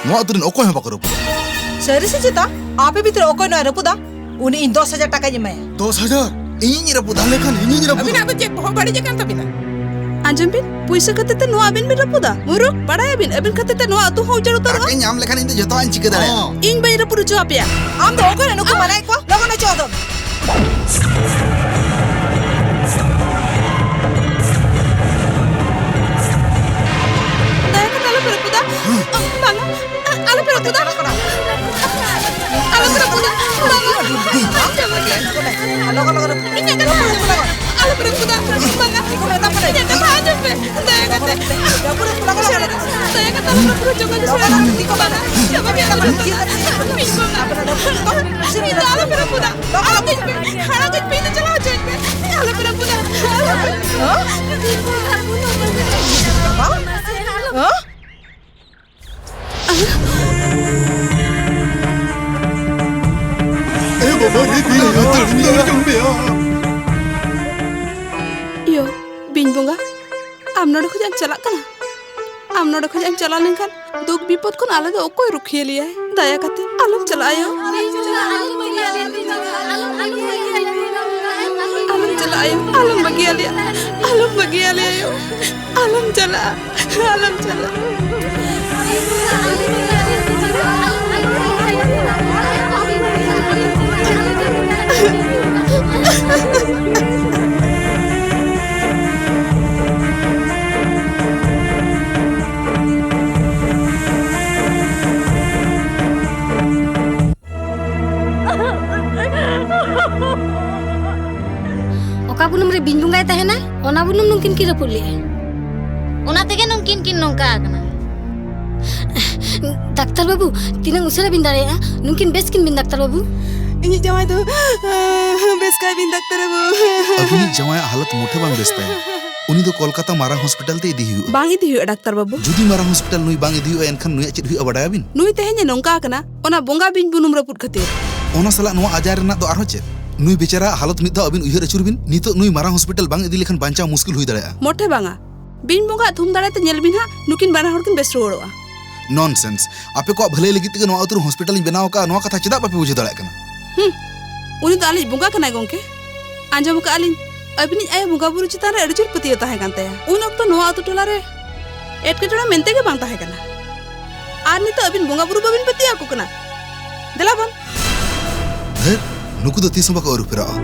ᱱᱚᱣᱟ ᱟᱹᱛᱩ ᱨᱮᱱ ᱚᱠᱚᱭ ᱦᱚᱸ ᱵᱟᱠᱚ ᱨᱟᱹᱯᱩᱫᱟ᱾ ᱥᱟᱹᱨᱤ ᱥᱮ ᱪᱮᱛᱟ? ᱟᱯᱮ ᱵᱷᱤᱛᱨᱤ ᱚᱠᱚᱭ ᱱᱚᱣᱟᱭ ᱨᱟᱹᱯᱩᱫᱟ? ᱩᱱᱤ ᱤᱧ ᱫᱚᱥ ᱦᱟᱡᱟᱨ ᱴᱟᱠᱟᱧ ᱮᱢᱟᱭᱟ᱾ ᱫᱚᱥ ᱦᱟᱡᱟᱨ? ᱤᱧᱤᱧ ᱨᱟᱹᱯᱩᱫᱟ? ᱛᱟᱦᱞᱮ ᱠᱷᱟᱱ ᱤᱧᱤᱧ ᱨᱟᱹᱯᱩᱫᱟ᱾ ᱟᱹᱵᱤᱱᱟᱜ ᱫᱚ ᱪᱮᱫ ᱵᱚᱦᱚᱜ ᱵᱟᱹᱲᱤᱡ ᱟᱠᱟᱱ ᱛᱟᱹᱵᱤᱱᱟ? ᱟᱸᱡᱚᱢ ᱵᱤᱱ, ᱯᱩᱭᱥᱟᱹ ᱠᱷᱟᱹᱛᱤᱨ ᱛᱮ ᱱᱚᱣᱟ ᱟᱹᱵᱤᱱ ᱵᱤᱱ ᱨᱟᱹᱯᱩᱫᱟ? ᱢᱩᱨᱩᱠ, ᱵᱟᱲᱟᱭᱟᱵᱤᱱ, ᱟᱹᱵᱤᱱ ᱠᱷᱟᱹᱛᱤᱨ ᱛᱮ ᱱᱚᱣᱟ ᱟᱹᱛᱩ ᱦᱚᱸ ᱩᱡᱟᱹᱲ ᱩᱛᱟᱹᱨᱚᱜᱼᱟ᱾ ᱴᱟᱠᱟᱧ ᱧᱟᱢ ᱞᱮᱠᱷᱟᱱ ᱤᱧ ᱫᱚ ᱡᱚᱛᱚᱣᱟᱜ ᱤᱧ ᱪᱤᱠᱟᱹ ᱫᱟᱲᱮᱭᱟᱜᱼᱟ᱾ ᱦᱚᱸ᱾ ᱤᱧ ᱵᱟᱹᱧ ᱨᱟᱹᱯᱩᱫ ᱦᱚᱪᱚ ᱟᱯᱮᱭᱟ᱾ ᱟᱢ ᱫᱚ ᱚᱠᱚᱭ ᱨᱮᱱ ᱱᱩᱠᱩ ᱢᱟᱱᱟᱭᱮᱫ ᱠᱚᱣᱟ? ᱞᱚᱜᱚᱱ ᱚᱪᱚᱜ ᱦᱚᱫᱚᱜ ᱢᱮ᱾ ᱫᱟᱭᱟ ᱠᱟᱛᱮ ᱟᱞᱚᱯᱮ ᱨᱟᱹᱯᱩᱫᱟ᱾ ᱵᱟᱝᱟ, ᱟᱞᱚᱯᱮ ᱨᱟᱹᱯᱩᱫᱟ᱾ ᱟᱞᱚᱯᱮ ᱨᱟᱹᱯᱩᱫᱟ᱾ ᱵᱟᱝᱟ, ᱟᱞᱚᱯᱮ ᱨᱟᱹᱯᱩᱫᱟ᱾ ᱵᱟᱝᱟ, ᱤᱧᱟᱜ ᱠᱟᱛᱷᱟ ᱟᱸᱡᱚᱢ ᱯᱮ᱾ ᱯᱮ, ᱫᱟᱭᱟ ᱠᱟᱛᱮ᱾ ᱫᱟᱭᱟ ᱠᱟᱛᱮ ᱟᱞᱚᱯᱮ ᱨᱟᱹᱯᱩᱫᱟ᱾ ᱪᱟᱵᱟ ᱜᱮ ᱟᱞᱚᱯᱮ ᱨᱟᱹᱯᱩᱫᱟ᱾ ᱤᱧ ᱫᱚ ᱟᱞᱚᱯᱮ ᱨᱟᱹᱯᱩᱫᱟ᱾ ᱟᱲᱟᱜ ᱠᱟᱹᱧ ᱯᱮ᱾ ᱟᱲᱟᱜ ᱠᱟᱹᱧ ᱯᱮ, ᱤᱧ ᱫᱚ ᱪᱟᱞᱟᱣ ᱦᱚᱪᱚᱧ ᱯᱮ᱾ ᱟᱞᱚᱯᱮ ᱨᱟᱹᱯᱩᱫᱟ᱾ ᱟᱞᱚᱯᱮ᱾ ᱦᱮᱸ? ᱮ ᱵᱟᱵᱟ ᱨᱮ, ᱵᱤᱧ ᱦᱟᱛᱟᱲ ᱫᱚ ᱡᱚᱢ ᱢᱮᱭᱟ᱾ ᱤᱭᱳ, ᱵᱤᱧ ᱵᱚᱸᱜᱟ, ᱟᱢ ᱱᱚᱰᱮ ᱠᱷᱚᱱᱟᱜ ᱮᱢ ᱪᱟᱞᱟᱜ ᱠᱟᱱᱟ? ᱟᱢ ᱱᱚᱰᱮ ᱠᱷᱚᱱᱟᱜ ᱮᱢ ᱪᱟᱞᱟᱣ ᱞᱮᱱᱠᱷᱟᱱ ᱫᱩᱠ ᱵᱤᱯᱚᱫ ᱠᱷᱚᱱ ᱟᱞᱮ ᱫᱚ ᱚᱠᱚᱭ ᱨᱩᱠᱷᱤᱭᱟᱹ ᱞᱮᱭᱟᱭ? ᱫᱟᱭᱟ ᱠᱟᱛᱮ ᱟᱞᱚᱢ ᱪᱟᱞᱟᱜᱼᱟ ᱭᱳ᱾ ᱟᱞᱚᱢ ᱪᱟᱞᱟᱜᱼᱟ ᱭᱳ, ᱟᱞᱚᱢ ᱵᱟᱹᱜᱤᱭᱟᱞᱮᱭᱟ, ᱟᱞᱚᱢ ᱵᱟᱹᱜᱤᱭᱟᱞᱮᱭᱟ ᱭᱳ, ᱟᱞᱚᱢ ᱪᱟᱞᱟᱜᱼᱟ, ᱟᱞᱚᱢ ᱪᱟᱞᱟᱜᱼᱟ᱾ ᱚᱠᱟ ᱵᱩᱱᱩᱢ ᱨᱮ ᱵᱤᱧ ᱵᱚᱸᱜᱟᱭ ᱛᱟᱦᱮᱱᱟ, ᱚᱱᱟ ᱵᱩᱱᱩᱢ ᱱᱩᱝᱠᱤᱱ ᱠᱤᱱ ᱨᱟᱹᱯᱩᱫ ᱞᱮᱜᱼᱟ᱾ ᱚᱱᱟ ᱛᱮᱜᱮ ᱱᱩᱝᱠᱤᱱ ᱠᱤᱱ ᱱᱚᱝᱠᱟ ᱟᱠᱟᱱᱟ᱾ ᱰᱟᱠᱛᱟᱨ ᱵᱟᱹᱵᱩ, ᱛᱤᱱᱟᱹᱜ ᱩᱥᱟᱹᱨᱟ ᱵᱤᱱ ᱫᱟᱲᱮᱭᱟᱜᱼᱟ, ᱱᱩᱝᱠᱤᱱ ᱵᱮᱥ ᱠᱤᱱ ᱵᱤᱱ, ᱰᱟᱠᱛᱟᱨ ᱵᱟᱹᱵᱩ᱾ ᱤᱧᱤᱡ ᱡᱟᱶᱟᱭ ᱫᱚ ᱵᱮᱥ ᱠᱟᱭ ᱵᱤᱱ, ᱰᱟᱠᱛᱟᱨ ᱵᱟᱹᱵᱩ᱾ ᱟᱹᱵᱤᱱᱤᱡ ᱡᱟᱶᱟᱭᱟᱜ ᱦᱟᱞᱚᱛ ᱢᱚᱴᱷᱮ ᱵᱟᱝ ᱵᱮᱥ ᱛᱟᱭᱟ᱾ ᱩᱱᱤ ᱫᱚ ᱠᱚᱞᱠᱟᱛᱟ ᱢᱟᱨᱟᱝ ᱦᱚᱥᱯᱤᱴᱟᱞ ᱛᱮ ᱤᱫᱤ ᱦᱩᱭᱩᱜᱼᱟ᱾ ᱵᱟᱝ ᱤᱫᱤ ᱦᱩᱭᱩᱜᱼᱟ, ᱰᱟᱠᱛᱟᱨ ᱵᱟᱹᱵᱩ᱾ ᱡᱩᱫᱤ ᱢᱟᱨᱟᱝ ᱦᱚᱥᱯᱤᱴᱟᱞ ᱱᱩᱭ ᱵᱟᱝ ᱤᱫᱤ ᱦᱩᱭᱩᱜᱼᱟ, ᱮᱱᱠᱷᱟᱱ ᱱᱩᱭᱟᱜ ᱪᱮᱫ ᱦᱩᱭᱩᱜᱼᱟ ᱵᱟᱰᱟᱭᱟᱵᱤᱱ? ᱱᱩᱭ ᱛᱮᱦᱮᱧ ᱮ ᱱᱚᱝᱠᱟ ᱟᱠᱟᱱᱟ, ᱚᱱᱟ ᱵᱚᱸᱜᱟ ᱵᱤᱧ ᱵᱩᱱᱩᱢ ᱨᱟᱹᱯᱩᱫ ᱠᱷᱟᱹᱛᱤᱨ᱾ ᱚᱱᱟ ᱥᱟᱞᱟᱜ ᱱᱚᱣᱟ ᱟᱡᱟᱨ ᱨᱮᱱᱟᱜ ᱫᱚ ᱟᱨᱦᱚᱸ ᱪᱮᱫ? ᱱᱩᱭ ᱵᱮᱪᱟᱨᱟᱣᱟᱜ ᱦᱟᱞᱚᱛ ᱢᱤᱫ ᱫᱷᱟᱣ ᱟᱹᱵᱤᱱ ᱩᱭᱦᱟᱹᱨ ᱟᱹᱪᱩᱨ ᱵᱤᱱ᱾ ᱱᱤᱛᱚᱜ ᱱᱩᱭ ᱢᱟᱨᱟᱝ ᱦᱚᱥᱯᱤᱴᱟᱞ ᱵᱟᱝ ᱤᱫᱤ ᱞᱮᱠᱷᱟᱱ ᱵᱟᱧᱪᱟᱣ ᱢᱩᱥᱠᱤᱞ ᱦᱩᱭ ᱫᱟᱲᱮᱭᱟᱜᱼᱟ᱾ ᱢᱚᱴᱷᱮ ᱵᱟᱝᱟ᱾ ᱵᱤᱧ ᱵᱚᱸᱜᱟᱣᱟᱜ ᱛᱷᱩᱢ ᱫᱟᱲᱮ ᱛᱮ ᱧᱮᱞ ᱵᱤᱱ ᱦᱟᱸᱜ, ᱱᱩᱠᱤᱱ ᱵᱟᱱᱟ ᱦᱚᱲ ᱠᱤᱱ ᱵᱮᱥ ᱨᱩᱣᱟᱹᱲᱚᱜᱼᱟ᱾ ᱱᱚᱱᱥᱮᱱᱥ! ᱟᱯᱮ ᱠᱚᱣᱟᱜ ᱵᱷᱟᱹᱞᱟᱹᱭ ᱞᱟᱹᱜᱤᱫ ᱛᱮᱜᱮ ᱱᱚᱣᱟ ᱟᱹᱛᱩ ᱨᱮ ᱦᱚᱥᱯᱤᱴᱟᱞ ᱤᱧ ᱵᱮᱱᱟᱣ ᱟᱠᱟᱫᱼᱟ, ᱱᱚᱣᱟ ᱠᱟᱛᱷᱟ ᱪᱮᱫᱟᱜ ᱵᱟᱯᱮ ᱵᱩᱡᱷᱟᱹᱣ ᱫᱟᱲᱮᱭᱟᱜ ᱠᱟᱱᱟ? ᱦᱩᱸ, ᱩᱱᱤ ᱫᱚ ᱟᱞᱮᱭᱤᱡ ᱵᱚᱸᱜᱟ ᱠᱟᱱᱟᱭ ᱜᱚᱢᱠᱮ᱾ ᱟᱸᱡᱚᱢ ᱟᱠᱟᱫᱼᱟ ᱞᱤᱧ, ᱟᱹᱵᱤᱱᱤᱡ ᱟᱭᱳ ᱵᱚᱸᱜᱟ ᱵᱩᱨᱩ ᱪᱮᱛᱟᱱ ᱨᱮ ᱟᱹᱰᱤ ᱡᱳᱨ ᱯᱟᱹᱛᱭᱟᱹᱣ ᱛᱟᱦᱮᱸ ᱠᱟᱱ ᱛᱟᱭᱟ᱾ ᱩᱱ ᱚᱠᱛᱚ ᱱᱚᱣᱟ ᱟᱹᱛᱩ ᱴᱚᱞᱟ ᱨᱮ ᱮᱴᱠᱮᱴᱚᱬᱮ ᱢᱮᱱᱛᱮ ᱜᱮ ᱵᱟᱝ ᱛᱟᱦᱮᱸ ᱠᱟᱱᱟ᱾ ᱟᱨ ᱱᱤᱛᱚᱜ ᱟᱹᱵᱤᱱ ᱵᱚᱸᱜᱟ ᱵᱩᱨᱩ ᱵᱟᱹᱵᱤᱱ ᱯᱟᱹᱛᱭᱟᱹᱣ ᱟᱠᱚ ᱠᱟᱱᱟ᱾ ᱫᱮᱞᱟ ᱵᱚᱱ᱾ ᱫᱷᱟᱹᱨ, ᱱᱩᱠᱩ ᱫᱚ ᱛᱤᱥ ᱦᱚᱸ ᱵᱟᱠᱚ ᱟᱹᱨᱩ ᱯᱷᱮᱨᱟᱜᱼᱟ᱾